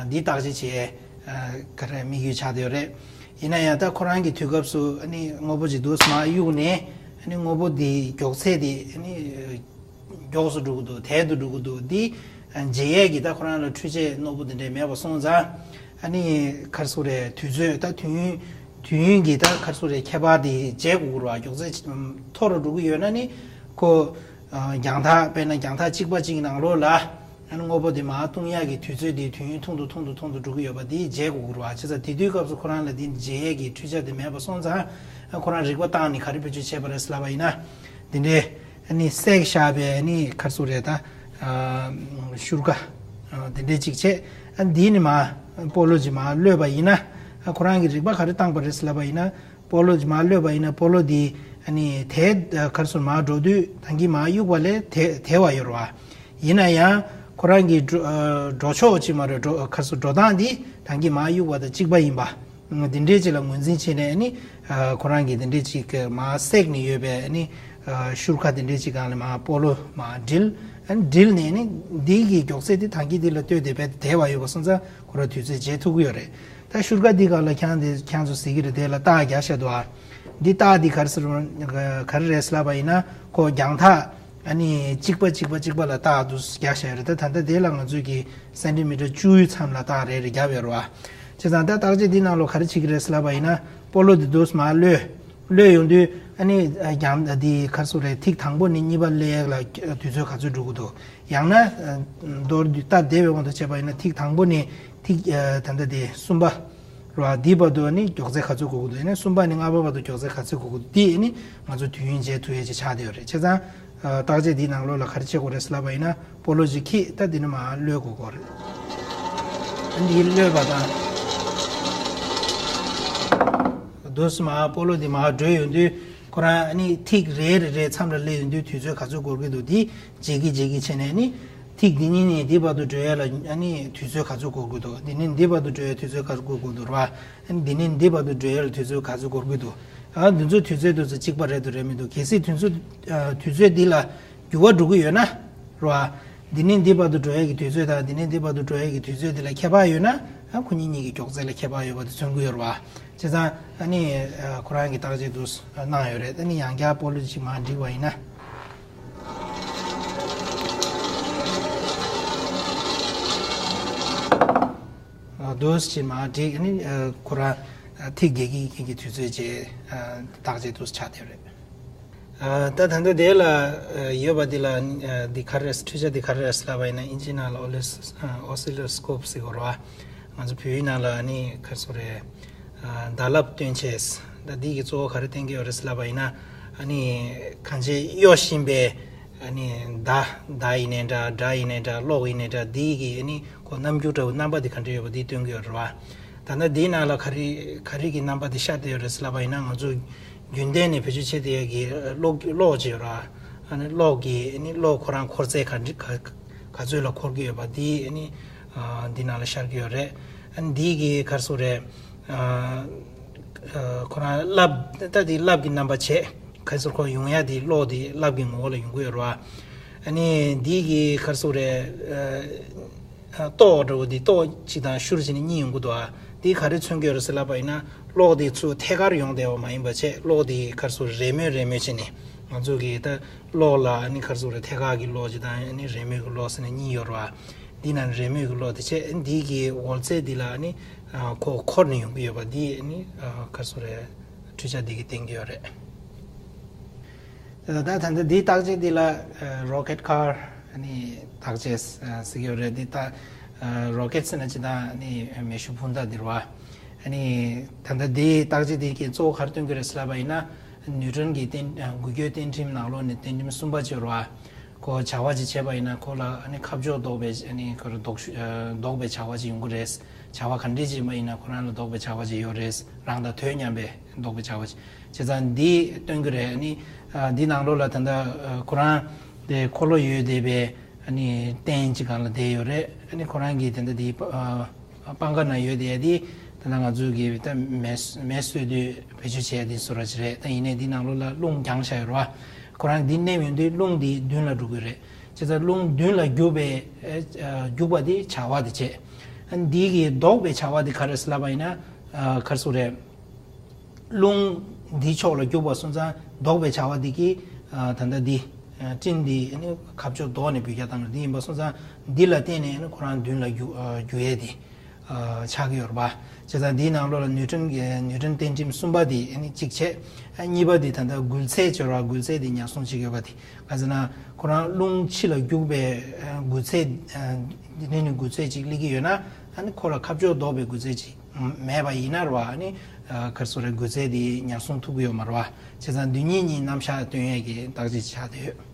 འདི་བརྟག་དཔྱད་བྱེད་ཡས་ག་རེ་དམིགས་ཡུལ་ཆགས་བསྡད་ཡོད་རེད། ཡིན་ན་ཡང་ད་ཁོ་རང་གི་དུས་སྐབས་སུ་ཨ་ནི་དངོས་པོ་ཅིག་འདུག་སེ་མར་གཡུག་ནས་ཨ་ནི་དངོས་པོ་འདི་མགྱོགས་ཚད་དེ་ཨ་ནི་མགྱོགས་སུ་འགྲོ་གི་འདུག་དལ་དུ་འགྲོ་གི་འདུག་འདི་བརྗེ་ཡས་ཀྱི་ད་ཁོ་རང་ལ་འཕྲུལ་ཆས་རྣོ་པོ་དེ་འདྲས་མེད་པ་སོང་ཙང་ཨ་ནི་ག་རེ་ཟེར་དགོས་རེད། དུས་ཚོད་ད་དུས་ཡུན་དུས་ཡུན་གྱི་ད་ག་རེ་ཟེར་དགོས་རེད། ཁྱད་པར་དེ་འཇལ་དགོས་ཀྱི་རེད་བ། མགྱོགས་ཚད་མཐོ་རུ་འགྲོ་གི་ཡོད་ན་ནི་ཁོ་རྒྱང་ཐག་དཔེར་ན་རྒྱང་ཐག་གཅིག་པ་གཅིག་གི་ནང་ལོགས་ལ། ཨ་ནི་དངོས་པོ་དེ་མར་གཏོང་ཡག་གི་དུས་ཚོད་དེ་དུས་ཡུན་ཐུང་དུ་ཐུང་དུ་ཐུང་དུ་འགྲོ་གི་ཡོད་པ་དེ་བརྗེ་དགོས་ཀྱི་རེད་བ། བྱས་ཙང་དེ་དུས་སྐབས་སུ་ཁོ་རང་ལ་དེ་བརྗེ་ཡས་ཀྱི་འཕྲུལ་ཆ་དེ་མེད་པ་སོང་ཙང་ཁོ་རང་རིག་པ་བཏང་ནས་ག་རེ་བེད་སྤྱོད་བྱས་པ་རེད་ཟེར་ལབ་པ་ཡིན་ན། དེ་འདྲའི་ཨ་ནི་བསྲེགས་བཞག་པའི་ཨ་ནི་ག་རེ་ཟེར་དགོས་རེད། ད་ཤུར་ཀ་དེ་འདྲའི་ཅིག་བྱས། ཨ་འདི་ནི་མར་སྤོ་ལོ་ཅིག་མར་གློད་པ་ཡིན་ན། ཨ་ཁོ་རང་གིས་རིག་པ་ག་རེ་བཏང་པ་རེད་ཟེར་ལབ་པ་ཡིན་ན། སྤོ་ལོ་མར་གློད་པ་ཡིན་ན་སྤོ་ལོ་འདི་ཨ་ནི་དལ་ག་རེ་ཟེར་མར་འགྲོ་དུས་ད་གིན་མར་གཡུག་པ་ལས་དལ་དལ་བ་ཡོད་རེད་བ། ཡིན་ན་ཡང་ཁོ་རང་གི་འགྲོ་ཨ་འགྲོ་ཕྱོགས་ཅིག་མ་རེད། འགྲོ་ག་རེ་ཟེར་འགྲོ་སྟངས་འདི་ད་གིན་མར་གཡུག་པ་དང་གཅིག་པ་ཡིན་པ། འདི་འདྲའི་ཅིག་ལ་ངོས་འཛིན་བྱས་ནས་ཨ་ནི་ཨ་ཁོ་རང་གིས་འདི་འདྲའི་ཅིག་མར་བསྲེགས་ནས་ཡོད་པའི་ཨ་ནི་ཨ་ཤུར་ཁ་འདི་འདྲའི་ཅིག་སྒང་ལ་མར་སྤོ་ལོ་མར་འགྲིལ། ཨ་ནི་འགྲིལ་ནས་ཨ་ནི་འདི་གི་མགྱོགས་ཚད་འདི་ད་གིན་འདི་ལ་ལྟོས་ཏེ་དལ་བ་ཡོད་པ་སོང་ཙང་ཁོ་རང་དུས་ཚོད་བརྗེ་ཐུབ་ཀྱི་ཡོད་རེད། ད་ཤུར་ཀ་འདི་སྒང་ལ་ཁྱེད་འདི་ཁྱེད་ཚོ་གཟིགས་ཀྱི་རེད། དེ་ལ་རྟགས་རྒྱག་བཞག་འདུག་ཨ། འདི་རྟགས་འདི་ག་རེ་ཟེར་ག་རེ་རེད་ཟེར་ལབ་པ་ཡིན་ན་ཁོ་རྒྱང་ཐག་ཨ་ནི་གཅིག་པ་གཅིག་པ་གཅིག་པ་ལ་རྟགས་འདུག་རྒྱག་བཞག་ཡོད་རེད། ད་ད་ལྟ་དེ་ལ་ང་ཚོས་ཀྱི་སེན་ཏི་མི་ཊར་བཅུའི་མཚམས་ལ་རྟགས་རེ་རེ་རྒྱབ་ཡོད་རེད་བ། བྱས་ཙང་ད་བརྟག་དཔྱད་འདི་ནང་ལོགས་ག་རེ་བྱེད་ཀྱི་རེད་ཟེར་ལབ་པ་ཡིན་ན་སྤོ་ལོ་འདི་འདུག་སེ་མར་གློད། གློད་ཡོང་དུས་ཨ་ནི་རྒྱང་འདི་ག་རེ་ཟེར་རེད། ཐིག་དང་པོ་ནས་གཉིས་པ་སླེབས་ཡག་ལ་དུས་ཚོད་ག་ཚོད་འགྲོ་གི་འདུག་ཡང་ན་མདོར་བསྡུས་སྟབས་བདེ་བའི་དབང་དུ་བྱས་པ་ཡིན་ན་ཐིག་དང་པོ་ནས་ཐིག་ད་ལྟ་དེ་གསུམ་པ་རེད་བ། འདི་བར་དུ་ནི་མགྱོགས་ཚད་ག་ཚོད་འགོར་གི་འདུག་ཡང་ན་གསུམ་པ་ནས་ལྔ་པ་བར་དུ་མགྱོགས་ཚད་ག་ཚོད་འགོར་གི་འདུག་འདི་ནི་ང་ཚོ་དུས་ཡུན་འཇལ་ཐུབ་ཡས་ཅིག་ཆགས་བསྡད་ཡོད་རེད། བྱས་ཙང་བརྟག་དཔྱད་འདིའི་ནང་ལོགས་ལ་ག་རེ་བྱེད་དགོས་རེད་ཟེར་ལབ་པ་ཡིན་ན་སྤོ་ལོ་ཅིག་འཁྱེར། ད་འདི་ནི་མར་གློད་དགོས་ཀྱི་རེད། འདི་གློད་པ་དང་། འདུག་སེ་མར་སྤོ་ལོ་འདི་མར་འགྲོ་ཡོང་དུས་ཁོ་རང་ཨ་ནི་ཐིག་རེ་རེ་རེ་མཚམས་ལ་སླེབས་ཡོང་དུས་དུས་ཚོད་ག་ཚོད་འགོར་གི་འདུག་འདི་བརྗེ་གི་བརྗེ་གི་བྱས་ནས་ཨ་ནི་ཐིག་འདི་གཉིས་ནས་འདི་བར་དུ་འགྲོ་ཡ་ལ་ཨ་ནི་དུས་ཚོད་ག་ཚོད་འགོར་གི་འདུག་འདི་ནས་འདི་བར་དུ་འགྲོ་ཡ་དུས་ཚོད་ག་ཚོད་འགོར་གི་འདུག་རེད་བ། ཨ་ནི་འདི་ནས་འདི་བར་དུ་འགྲོ་ཡ་ལ་དུས་ཚོད་ག་ཚོད་འགོར་གི་འདུག་ཨ་འདི་ཚོ་དུས་ཚོད་དེ་ཚོ་གཅིག་པ་རེད་འདུག་རེད་མི་འདུག་གལ་སྲིད་དུས་ཚོད་ཨ་དུས་ཚོད་འདི་ལ་འགྱུར་བ་འགྲོ་གི་ཡོད་ན་རེད་བ། འདི་ནས་འདི་བར་དུ་འགྲོ་ཡས་ཀྱི་དུས་ཚོད་དང་འདི་ནས་འདི་བར་དུ་འགྲོ་ཡས་ཀྱི་དུས་ཚོད་དེ་ལ་ཁྱད་པར་ཡོད་ན། ཨ་ཁོ་གཉིས་གཉིས་ཀྱི་མགྱོགས་ཚད་ལ་ཁྱད་པར་ཡོད་པ་དེ་མཚོན་གྱི་ཡོད་རེད་བ། བྱས་ཙང་ཨ་ནི་ཨ་ཁོ་རང་གིས་བརྟག་དཔྱད་དུ་གནང་ཡོད་རེད། ཨ་ནི་ཡང་བསྐྱར་སྤོ་ལོ་ཅིག་མར་བསྒྲིགས་པ་ཡིན་ན། ཨ་དུས་ཅིག་མར་བསྒྲིགས། ཨ་ནི་ཨ་ཁོ་རང་ཨ་ཐིག་བརྒྱད་ཀྱི་དུས་ཚོད་ཅིག་ཨ་བརྟག་དཔྱད་དུ་ཆགས་བསྡད་ཡོད་རེད། ཨ་ད་ད་ལྟ་དེ་ལ་ཨ་ཡོད་པ་འདི་ལ་ཨ་འདི་ག་རེ་རེད། འཕྲུལ་ཆས་འདི་ག་རེ་རེད་ཟེར་ལབ་པ་ཡིན་ན། ཨིན་ཇི་ནང་ལ་ཨོ་ལི་ཨ་ཨོ་སི་ལོ་སི་ཀོབ་ཟེར་གྱི་ཡོད་རེད་བ། ང་ཚོ་བོད་ཡིག་ནང་ལ་ཨ་ནི་ག་རེ་ཟེར་དགོས་རེད། ཨ་མདའ་རླབས་སྟོན་ཆས། ད་འདི་གི་གཙོ་བོ་ག་རེ་སྟོན་གྱི་ཡོད་རེད་ཟེར་ལབ་པ་ཡིན་ན། ཨ་ནི་གང་ཅི་གཡོ་བཞིན་པའི་ཨ་ནི་མདའ་མདའ་ཡིན་ནའི་འདྲ། དགྲ་ཡིན་ནའི་འདྲ། གློག་ཡིན་ནའི་འདྲ། འདི་གི་ཨ་ནི་ཁོ་རྣམ་འགྱུར་འདྲ་བོ་རྣམ་པ་འདི་ག་འདྲ་ཡོད་པ་འདི་སྟོན་གྱི་ཡོད་རེད་བ། ད་ལྟ་འདིའི་ནང་ལ་ག་རེ་ག་རེ་གི་རྣམ་པ་འདི་ཤར་བསྡད་ཡོད་རེད་ཟེར་ལབ་པ་ཡིན་ན། ང་ཚོ་རྒྱུན་ལྡན་ནས་བེད་སྤྱོད་བྱེད་བསྡད་ཡག་གི་གློག་གློག་ཅིག་ཡོད་རེད་བ། ཨ་ནི་གློག་གི་ཨ་ནི་གློག་ཁོ་རང་འཁོར་ཚད་ག་འདྲ་ག་ག་ཚོད་ལ་འཁོར་གྱི་ཡོད་པ་འདི་ཨ་ནི་ཨ་འདི་ནང་ལ་ཤར་གྱི་ཡོད་རེད། ཨ་ནི་འདི་གི་ག་རེ་ཟེར་དགོས་རེད། ཨ་ཨ་ཁོ་རང་རླབས། ད་འདི་རླབས་ཀྱི་རྣམ་པ་བྱས། ག་རེ་ཟེར། ཁོ་ཡོང་ཡ་འདི་གློག་འདི་རླབས་ཀྱི་ངོ་བོ་ལ་ཡོང་གི་ཡོད་རེད་བ། ཨ་ནི་འདི་གི་ག་རེ་ཟེར་དགོས་རེད། ཨ་ཏོག་འདྲ་བོ་འདི་ཏོག་གཅིག་དང་ཤུར་བྱས་ནས་གཉིས་ཡོང་གི་འདུག་ཨ། འདི་ག་རེ་མཚོན་གྱི་ཡོད་རེད་ཟེར་ལབ་པ་ཡིན་ན། གློག་འདི་ཚུར་ཐད་ཀར་ཡོང་བསྡད་པ་མ་ཡིན་པ་བྱས། གློག་འདི་ག་རེ་ཟེར་དགོས་རེད། རེས་མོས་རེས་མོས་བྱས་ནས། ང་ཚོ་གི་ད་གློག་ལ་ཨ་ནི་ག་རེ་ཟེར་དགོས་རེད། ཐད་ཀར་གྱི་གློག་ཅིག་དང་། ཨ་ནི་རེས་མོས་ཀྱི་གློག་ཟེར་ནས་གཉིས་ཡོད་རེད་བ། འདི་ནང་རེས་མོས་ཀྱི་གློག་དེ་བྱས། འདི་གི་འོལ་ཚད་འདི་ལ་ཨ་ནི་ཨ་ཁོ་འཁོར་ནས་ཡོང་གི་ཡོད་པ་འདི་ཨ་ནི་ཨ་ག་རེ་ཟེར་དགོས་རེད། འཕྲུལ་ཆས་འདི་གིས་བསྟན་གྱི་ཡོད་རེད། ད་ད་ལྟ་འདི་བརྟག་དཔྱད་འདི་ལ་ཨ་རོ་ཀེད་ཁར་ཨ་ནི་བརྟག་དཔྱད་ཟེར་གྱི་ཡོད་རེད། འདི་ད་ཨ་རོ་ཀེད་ཟེར་ན་ཅི་ད་ཨ་ནི་མེ་ཤུགས་འཕུར་མདའ་འདི་རེད་བ། ཨ་ནི་ད་ལྟ་འདི་བརྟག་དཔྱད་འདི་གིས་གཙོ་བོ་ག་རེ་སྟོན་གྱི་རེད་ཟེར་ལབ་པ་ཡིན་ན། ནིའུ་ཊོན་གྱི་རྟེན་ཨ་འགུལ་སྐྱོད་རྟེན་ཁྲིམས་ནང་ལོགས་ནས་རྟེན་ཁྲིམས་གསུམ་པ་ཅིག་ཡོད་རེད་བ། ཁོ་བྱ་བ་ཅིག་བྱས་པ་ཡིན་ན་ཁོ་ལ་ཨ་ནི་ཁ་ཕྱོགས་ལྡོག་པའི་ཨ་ནི་ཁོ་ལ་ལྡོག་ཤུ་ཨ་ལྡོག་པའི་བྱ་བ་ཅིག་ཡོང་གི་རེད། བྱ་བ་ག་འདྲས་ཅིག་ཡིན་པ་ཡིན་ན་ཁོ་རང་ལ་ལྡོག་པའི་བྱ་བ་ཅིག་ཡོད་རེད། རང་དང་དོན་མཉམ་པའི་ལྡོག་པའི་བྱ་བ་ཅིག་བྱས་ཙང་འདི་སྟོན་གྱི་རེད། ཨ་ནི་ཨ་འདི་ནང་ལོགས་ལ་ད་ལྟ་ཨ་ཁོ་རང་དེ་འཁོར་ལོ་ཡོད་བསྡད་པའི་ཨ་ནི་རྟེན་ཅིག་སྒང་ལ་བསྡད་ཡོད་རེད། ཨ་ནི་ཁོ་རང་གིས་ད་ལྟ་འདི་ཨ་པང་ཁ་ན་ཡོད་དེ་འདི་ད་ལྟ་ང་ཚོ་གིས་ད་མེ་མེ་གསོད་དུས་བེད་སྤྱོད་བྱས་དེ་བཟོ་འདྲ་ཅིག་རེད། ད་ཡིན་ནའི་འདི་ནང་ལོགས་ལ་རླུང་རྒྱང་བཞག་ཡོད་རེད་བ། ཁོ་རང་འདི་མནན་ཡོང་དུས་རླུང་འདི་མདུན་ལ་འགྲོ་གི་རེད། བྱས་ཙང་རླུང་མདུན་ལ་རྒྱུག་པའི་ཨ་རྒྱུག་པ་དེ་བྱ་བ་དེ་བྱས། ཨ་འདི་གི་ལྡོག་པའི་བྱ་བ་དེ་ག་རེ་ཟེར་ལབ་པ་ཡིན་ན། ཨ་ག་རེ་ཟེར་དགོས་རེད། རླུང་འདིའི་ཕྱོགས་ལ་རྒྱུག་པ་སོང་ཙང་ལྡོག་པའི་བྱ་བ་འདི་གིས་ཨ་ད་ལྟ་འདི་ཨ་སྤྲིན་འདི་ཨ་ནི་ཁ་ཕྱོགས་ལྡོག་ནས་འབུད་རྒྱག་བཏང་ནས་འདི་ཡིན་པ་སོང་ཙང་འདི་ལ་བརྟེན་ནས་ཨ་ནི་ཁོ་རང་མདུན་ལ་རྒྱུག་ཨ་རྒྱུག་ཡས་འདི་ཨ་ཆགས་ཀྱི་ཡོད་རེད་པ། བྱས་ཙང་འདིའི་ནང་ལོགས་ལ་ནིའུ་ཊོན་གྱི་ནིའུ་ཊོན་རྟེན་ཁྲིམས་གསུམ་པ་འདི་ཨ་ནི་གཅིག་བྱས། ཨ་གཉིས་པ་འདི་ད་ལྟ་འགུལ་ཚད་ཅིག་ཡོད་རེད་བ། འགུལ་ཚད་འདི་ཉར་སྲུང་བྱེད་ཀྱི་ཡོད་པ་འདི། ག་ཟེར་ན་ཁོ་རང་རླུང་ཕྱི་ལ་རྒྱུག་པའི་ཨ་འགུལ་ཚད་ཨ་འདི་ནས་ནི་འགུལ་ཚད་ཅིག་སླེབས་ཀྱི་ཡོད་ན། ཨ་ནི་ཁོ་ལ་ཁ་ཕྱོགས་ལྡོག་པའི་འགུལ་ཚད་ཅིག་མེད་པ་ཡིན་ན་རེད་བ། ཨ་ནི་ཨ་ག་རེ་ཟེར་དགོས་རེད། འགུལ་ཚད་འདི་ཉར་སྲུང་ཐུབ་ཀྱི་ཡོད་མ་རེད་བ། བྱས་ཙང་འདི་གཉིས་གཉིས་རྣམ་གཞག་སྟོན་ཡས་ཀྱི་བརྟག་དཔྱད་ཆགས་བསྡད་ཡོད།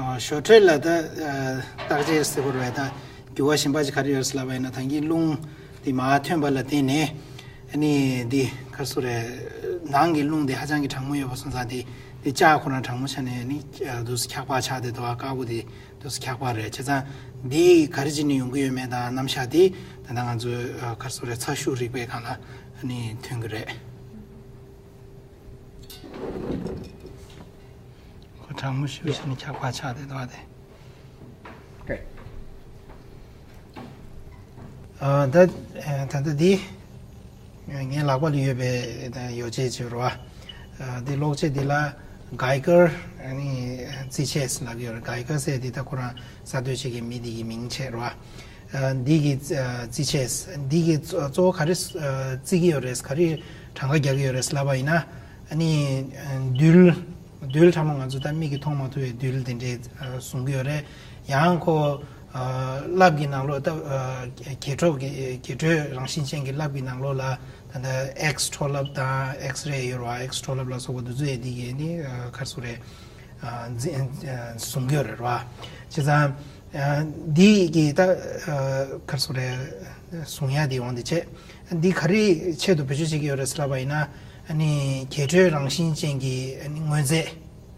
ཨ་ཞོར་འཕྲོས་ལ་ད་ཨ་བརྟག་དཔྱད་ཟེར་དགོས་རེད་བ། ད་འགྱུར་བ་གཞན་པ་ཅིག་ག་རེ་ཡོད་ཟེར་ལབ་པ་ཡིན་ན། ད་གིན་རླུང་འདི་མར་ཐོན་པ་ལ་བརྟེན་ནས་ཨ་ནི་འདི་ག་རེ་ཟེར་དགོས་རེད། ནང་གི་རླུང་འདི་ཧ་ཅང་གི་གྲང་མོ་ཡོད་པ་སོང་ཙང་འདི་འདི་ལྕགས་ཁོ་རང་གྲང་མོ་ཆགས་ནས་ཨ་ནི་ཨ་འདུག་སེ་འཁྱག་པ་ཆགས་བསྡད་འདུག་བ། དཀར་པོ་འདི་འདུག་སེ་འཁྱག་པ་རེད། བྱས་ཙང་འདི་ག་རེ་བྱས་ནས་ཡོང་གི་ཡོད་མེད་དང་རྣམ་གཞག་འདི་ད་ལྟ་ང་ཚོའི་ཨ་ག་རེ་ཟེར་དགོས་རེད། ཚ་ཤུགས་རིག་པའི་སྒང་ལ་ཨ་ནི་ཐོན་གྱི་རེད། ཁོ་གྲང་མོ་ཞེ་པོ་ཞིག་ནས་འཁྱག་པ་ཆགས་བསྡད་འདུག་བ་དེ། Great. ཨ་ད་ད་ལྟ་འདི་ངའི་ལག་པ་ལ་ཡོད་པའི་ད་ཡོ་བྱད་ཅིག་རེད་བ། ཨ་འདི་གློག་ཆས་འདི་ལ་གའི་ཀར་ཨ་ནི་རྩིས་ཆས་ལབ་ཀྱི་ཡོད་རེད། གའི་ཀར་ཟེར་འདི་ད་ཁོ་རང་གསར་གཏོད་བྱེད་མཁན་མི་འདི་གི་མིང་བྱས་རེད་བ། ཨ་འདི་གི་ཨ་རྩིས་ཆས་འདི་གི་གཙོ་གཙོ་བོ་ག་རེ་ཨ་རྩི་གི་ཡོད་རེད། ག་རེ་གྲངས་ཀ་རྒྱག་གི་ཡོད་རེད་ལབ་པ་ཡིན་ན། ཨ་ནི་ཨ་རྡུལ་རྡུལ་ཕྲ་མོ་ང་ཚོ་ད་མིག་གིས་མཐོང་མ་ཐུབ་པའི་རྡུལ་དེ་འདྲའི་ཨ་བཟུང་གི་ཡོད་རེད། ཡང་ཁོ་ཨ་རླབས་ཀྱི་ནང་ལོགས་ད་ཨ་འགྱེད་འཕྲོ་གི་འགྱེད་འཕྲོའི་རང་བཞིན་ཅན་གྱི་རླབས་ཀྱི་ནང་ལོགས་ལ་ད་ལྟ་ཨེག་སི་འཕྲོ་རླབས་དང་ཨེག་སི་རེ་ཡོད་རེད་བ། ཨེག་སི་འཕྲོ་རླབས་ལ་སོགས་པ་འདི་ཚོ་ཡི་འདི་གི་ནི་ཨ་ག་རེ་ཟེར་དགོས་རེད། ཨ་འཛིན་ཨ་བཟུང་གི་ཡོད་རེད་བ། བྱས་ཙང་ཨ་འདི་གི་ད་ཨ་ག་རེ་ཟེར་དགོས་རེད། བཟུང་ཡ་འདི་འོང་འདི་བྱས། འདི་ག་རེ་ཆེད་དུ་བེད་སྤྱོད་བྱེད་ཀྱི་ཡོད་རེད་ཟེར་ལབ་པ་ཡིན་ན། ཨ་ནི་འགྱེད་འཕྲོའི་རང་བཞིན་ཅན་གྱི་ཨ་ནི་དངོས་རྫས་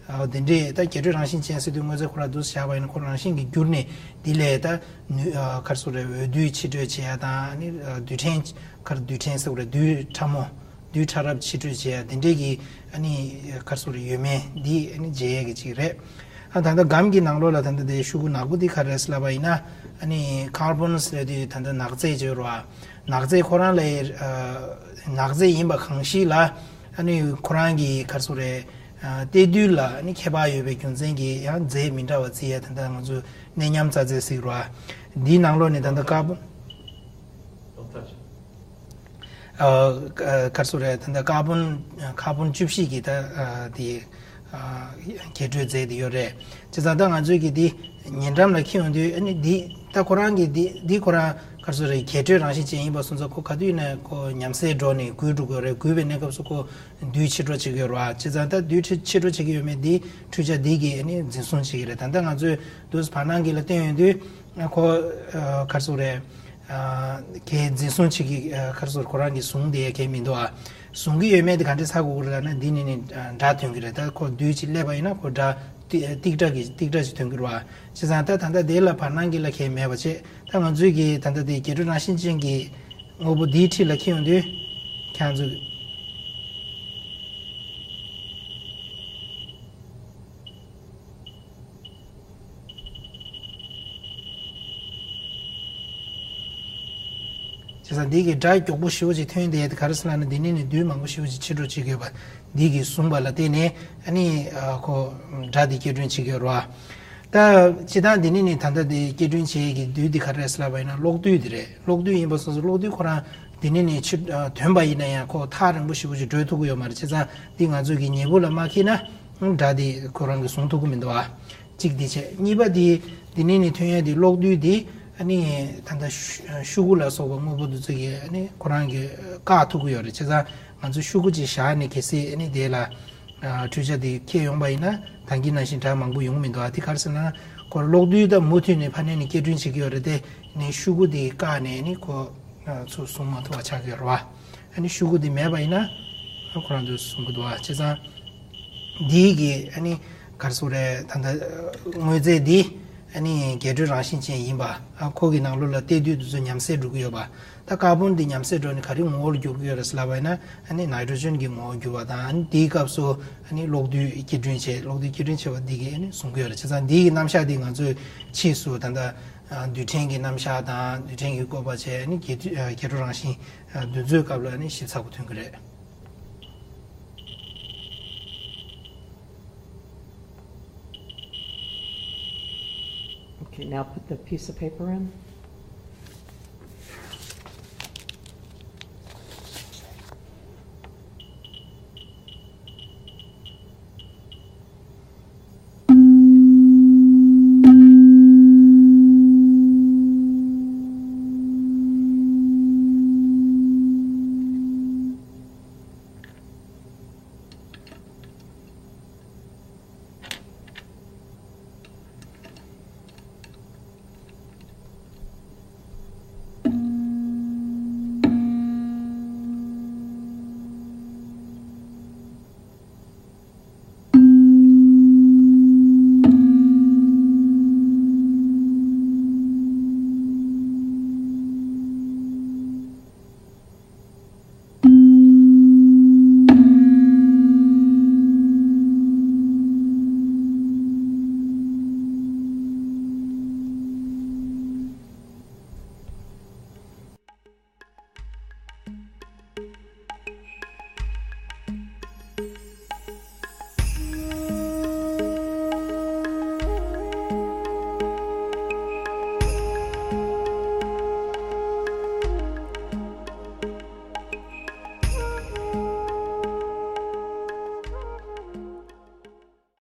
ཨ་དེ་འདྲས་ད་འགྱེད་འཕྲོས་རང་བཞིན་ཅན་ཟེར་དུས་དངོས་རྫས་ཁོ་རང་འདུག་བཞག་པ་ཡིན་ན་ཁོ་རང་བཞིན་གྱིས་འགྱུར་ནས་དེ་ལས་ད་ནུས་ཨ་ག་རེ་ཟེར་དགོས་རེད། འོད་རྡུལ་ཕྱི་སྤྲོད་བྱེད་ཡ་དང་ཨ་ནི་ཨ་རྡུལ་ཕྲན་ག་རེ་རྡུལ་ཕྲན་ཟེར་དགོས་རེད། རྡུལ་ཕྲ་མོ་རྡུལ་ཕྲ་རབ་ཕྱི་སྤྲོད་བྱེད་ཡ་དེ་འདྲས་ཀྱི་ཨ་ནི་ག་རེ་ཟེར་དགོས་རེད། ཡོད་མེད་འདི་ཨ་ནི་འཇལ་ཡས་ཀྱི་ཅིག་རེད། ཨ་ད་ལྟ་སྒམ་གྱི་ནང་ལོགས་ལ་ད་ལྟ་དེ་ཤུ་གུ་ནག་པོ་འདི་ག་རེ་རེད་ཟེར་ལབ་པ་ཡིན་ན་ཨ་ནི་ཀར་བོན་ཟེར་དུས་ད་ལྟ་ནག་རྫས་བརྗོད་རོགས། ནག་རྫས་ཁོ་རང་ལ་ཨ་ནག་རྫས་ཡིན་པ་གང་ཞིག་ལ་ཨ་ནི་ཁོ་རང་གི་ག་རེ་ཟེར་དགོས་རེད། ཨ་གཏེར་རྡུལ་ལ་ཨ་ནི་ཁྱད་པར་ཡོད་པའི་རྒྱུ་མཚན་གྱིས་ཡང་རྫས་མི་འདྲ་བ་བརྩི་ཡ་ད་ལྟ་ང་ཚོ་གནས་མཉམ་རྩ་རྫས་ཟེར་རོགས། འདིའི་ནང་ལོགས་ནས་ད་ལྟ་ཀར་བོན། Don't touch it. ཨ་ག་རེ་ཟེར་དགོས་རེད། ད་ལྟ་ཀར་བོན་ཀར་བོན་བཅུ་བཞི་གི་ད་ཨ་དེ་ཨ་འགྱེད་འཕྲོས་རྫས་དེ་ཡོད་རེད། བྱས་ཙང་ད་ང་ཚོས་ཀྱི་དེ་ཉེ་འགྲམ་ལ་འཁྱེར་ཡོང་དུས་ཨ་ནི་འདི་ད་ཁོ་རང་གི་འདི་འདི་ཁོ་རང་ག་རེ་ཟེར་དགོས་རེད། འགྱེད་འཕྲོས་རང་བཞིན་ཅན་ཡིན་པ་སོང་ཙང་ཁོ་ག་དུས་ཡིན་ན་ཁོ་ཉམས་སད་འགྲོ་ནས་རྒུད་འགྲོ་གི་ཡོད་རེད། རྒུད་པའི་གནས་སྐབས་སུ་ཁོ་རྡུལ་ཕྱི་སྤྲོད་བྱེད་ཀྱི་ཡོད་རེད་བ། བྱས་ཙང་ད་རྡུལ་ཕྱི་སྤྲོད་བྱེད་ཀྱི་ཡོད་མེད་འདི་འཕྲུལ་ཆས་འདི་གིས་ཨ་ནི་འཛིན་བཟུང་བྱེད་ཀྱི་རེད། ད་ལྟ་ང་ཚོས་འདུག་བར་སྣང་གི་ལ་བསྟན་ཡོང་དུས་ཁོ་ཨ་ག་རེ་ཟེར་དགོས་རེད། ཨ་གས་འཛིན་བཟུང་བྱེད་ཀྱི་ཨ་ག་རེ་ཟེར་ཁོ་རང་གི་བཟུང་དེ་གས་མི་འདུག་ཨ། བཟུང་གི་ཡོད་མེད་དེ་ག་འདྲས་ཧ་གོ་གི་རེད་ལབ་ན་འདི་ནི་ནི་ཨ་སྒྲ་ཐོན་གི་རེད། ད་ཁོ་རྡུལ་གཅིག་སླེབས་པ་ཡིན་ན་ཁོ་སྒྲ་ཏི་ཏིག་སྒྲ་གི་ཏིག་སྒྲ་ཞིག་ཐོན་གི་རེད་བ། བྱས་ཙང་ད་ད་ལྟ་དེ་ལ་བར་སྣང་གི་ལ་གས་མེད་པ་བྱས། ད་ང་ཚོས་ཀྱི་ད་ལྟ་དེ་འགྱེད་འཕྲོས་རང་བཞིན་ཅན་གྱི་དངོས་པོ་འདིའི་འཁྲིས་ལ་འཁྱེར་ཡོང་དུས་ཁྱེད་ཚོས། བྱས་ཙང་འདི་གི་སྒྲ་མགྱོགས་པོ་ཞེ་པོ་ཅིག་ཐོན་དེ་ག་རེ་ཟེར་ལབ་ན་འདི་ནས་ནི་རྡུལ་མང་པོ་ཞེ་པོ་ཅིག་ཕྱི་སྤྲོད་བྱེད་དགོས་པ་འདི་གིས་བཟུང་བ་ལ་བརྟེན་ནས་ཨ་ནི་ཨ་ཁོ་སྒྲ་འདི་སྐྱེད་སྲིང་བྱེད་ཀྱི་ཡོད་རེད་བ། ད་སྤྱིར་བཏང་འདི་ནས་ནི་ད་ལྟ་འདི་སྐྱེད་སྲིང་བྱེད་ཀྱི་རྡུལ་འདི་ག་རེ་རེད་ཟེར་ལབ་པ་ཡིན་ན་གློག་རྡུལ་འདི་རེད། གློག་རྡུལ་ཡིན་པ་སོང་ཙང་གློག་རྡུལ་ཁོ་རང་འདི་ནས་ནི་ཕྱི་ཨ་ཐོན་པ་ཡིན་ན་ཡང་ཁོ་ཐག་རིང་པོ་ཞེ་པོ་ཅིག་བགྲོད་ཐུབ་ཀྱི་ཡོད་མ་རེད། བྱས་ཙང་འདི་ང་ཚོས་ཀྱི་ཉེ་འབུ་ལ་མ་འཁྱེར་ན། སྒྲ་དེ་ཁོ་རང་གིས་བཟུང་ཐུབ་ཀྱི་མི་འདུག་ཨ། གཅིག་དེ་བྱས། གཉིས་པ་དེ་འདི་ནས་ནི་ཐོན་ཡ་དེ་གློག་རྡུལ་དེ་ཨ་ནི་ད་ལྟ་ཤུ་ཤུ་གུ་ལ་སོགས་པ་དངོས་པོ་འདི་ཚོ་གིས་ཨ་ནི་ཁོ་རང་གིས་བཀག་ཐུབ་ཀྱི་ཡོད་རེད། བྱས་ཙང་ང་ཚོ་ཤུ་གུ་ཅིག་བཞག་ནས་གལ་སྲིད་ཨ་ནི་དེ་ལ་ཨ་འཕྲུལ་ཆས་དེ་འཁྱེར་ཡོང་པ་ཡིན་ན་ད་གིན་ནང་བཞིན་སྒྲ་མང་པོ་ཡོང་གི་མི་འདུག་ཨ། དེ་ག་རེ་ཟེར་ན་ཁོ་གློག་རྡུལ་ད་མུ་མཐུད་ནས་ཕར་ནས་ནི་སྐྱེད་སྲིང་བྱེད་ཀྱི་ཡོད་རེད་དེ། ནི་ཤུ་གུ་དེ་བཀག་ནས་ནི་ཁོ་ཚོ་བཟུང་མ་ཐུབ་པ་ཆགས་ཀྱི་ཡོད་རེད་བ། ཨ་ནི་ཤུ་གུ་དེ་མེད་པ་ཡིན་ན་ཁོ་རང་ཚོས་བཟུང་གི་འདུག་བ། བྱས་ཙང་འདི་གི་ཨ་ནི་ག་རེ་ཟེར་དགོས་རེད། ད་ལྟ་དངོས་རྫས་འདི་ཨ་ནི་འགྱེད་འཕྲོས་རང་བཞིན་ཅན་ཡིན་པ། ཨ་ཁོ་གི་ནང་ལོགས་ལ་གཏེར་རྡུལ་དེ་ཚོ་ཉམས་སད་འགྲོ་གི་ཡོད་པ། ད་ཀར་བོན་འདི་ཉམས་སད་འགྲོ་ནས་ག་རེ་ངོ་བོར་འགྱུར་གི་ཡོད་རེད་ཟེར་ལབ་པ་ཡིན་ན་ཨ་ནི་ནའི་ཊྲོ་ཇེན་གྱི་ངོ་བོར་འགྱུར་བ་དང་། ཨ་ནི་དེའི་སྐབས་སུ་ཨ་ནི་གློག་རྡུལ་སྐྱེད་སྲིང་བྱེད། གློག་རྡུལ་སྐྱེད་སྲིང་བྱེད་པ་འདི་གིས་ཨ་ནི་བཟུང་གི་ཡོད་རེད། བྱས་ཙང་འདི་གི་རྣམ་གཞག་འདི་ང་ཚོས་ཕྱིས་སུ་ད་ལྟ་རྡུལ་ཕྲན་གྱི་རྣམ་གཞག་དང་རྡུལ་ཕྲན་གྱི་བཀོད་པ་བྱས་ནས་འགྱེད་འགྱེད་འཕྲོས་རང་བཞིན་འདི་ཚོའི་སྐབས་ལ་ནི་ཞིབ་ཚགས་པོ་ཐོན་གྱི་རེད། Okay, now put the piece of paper in.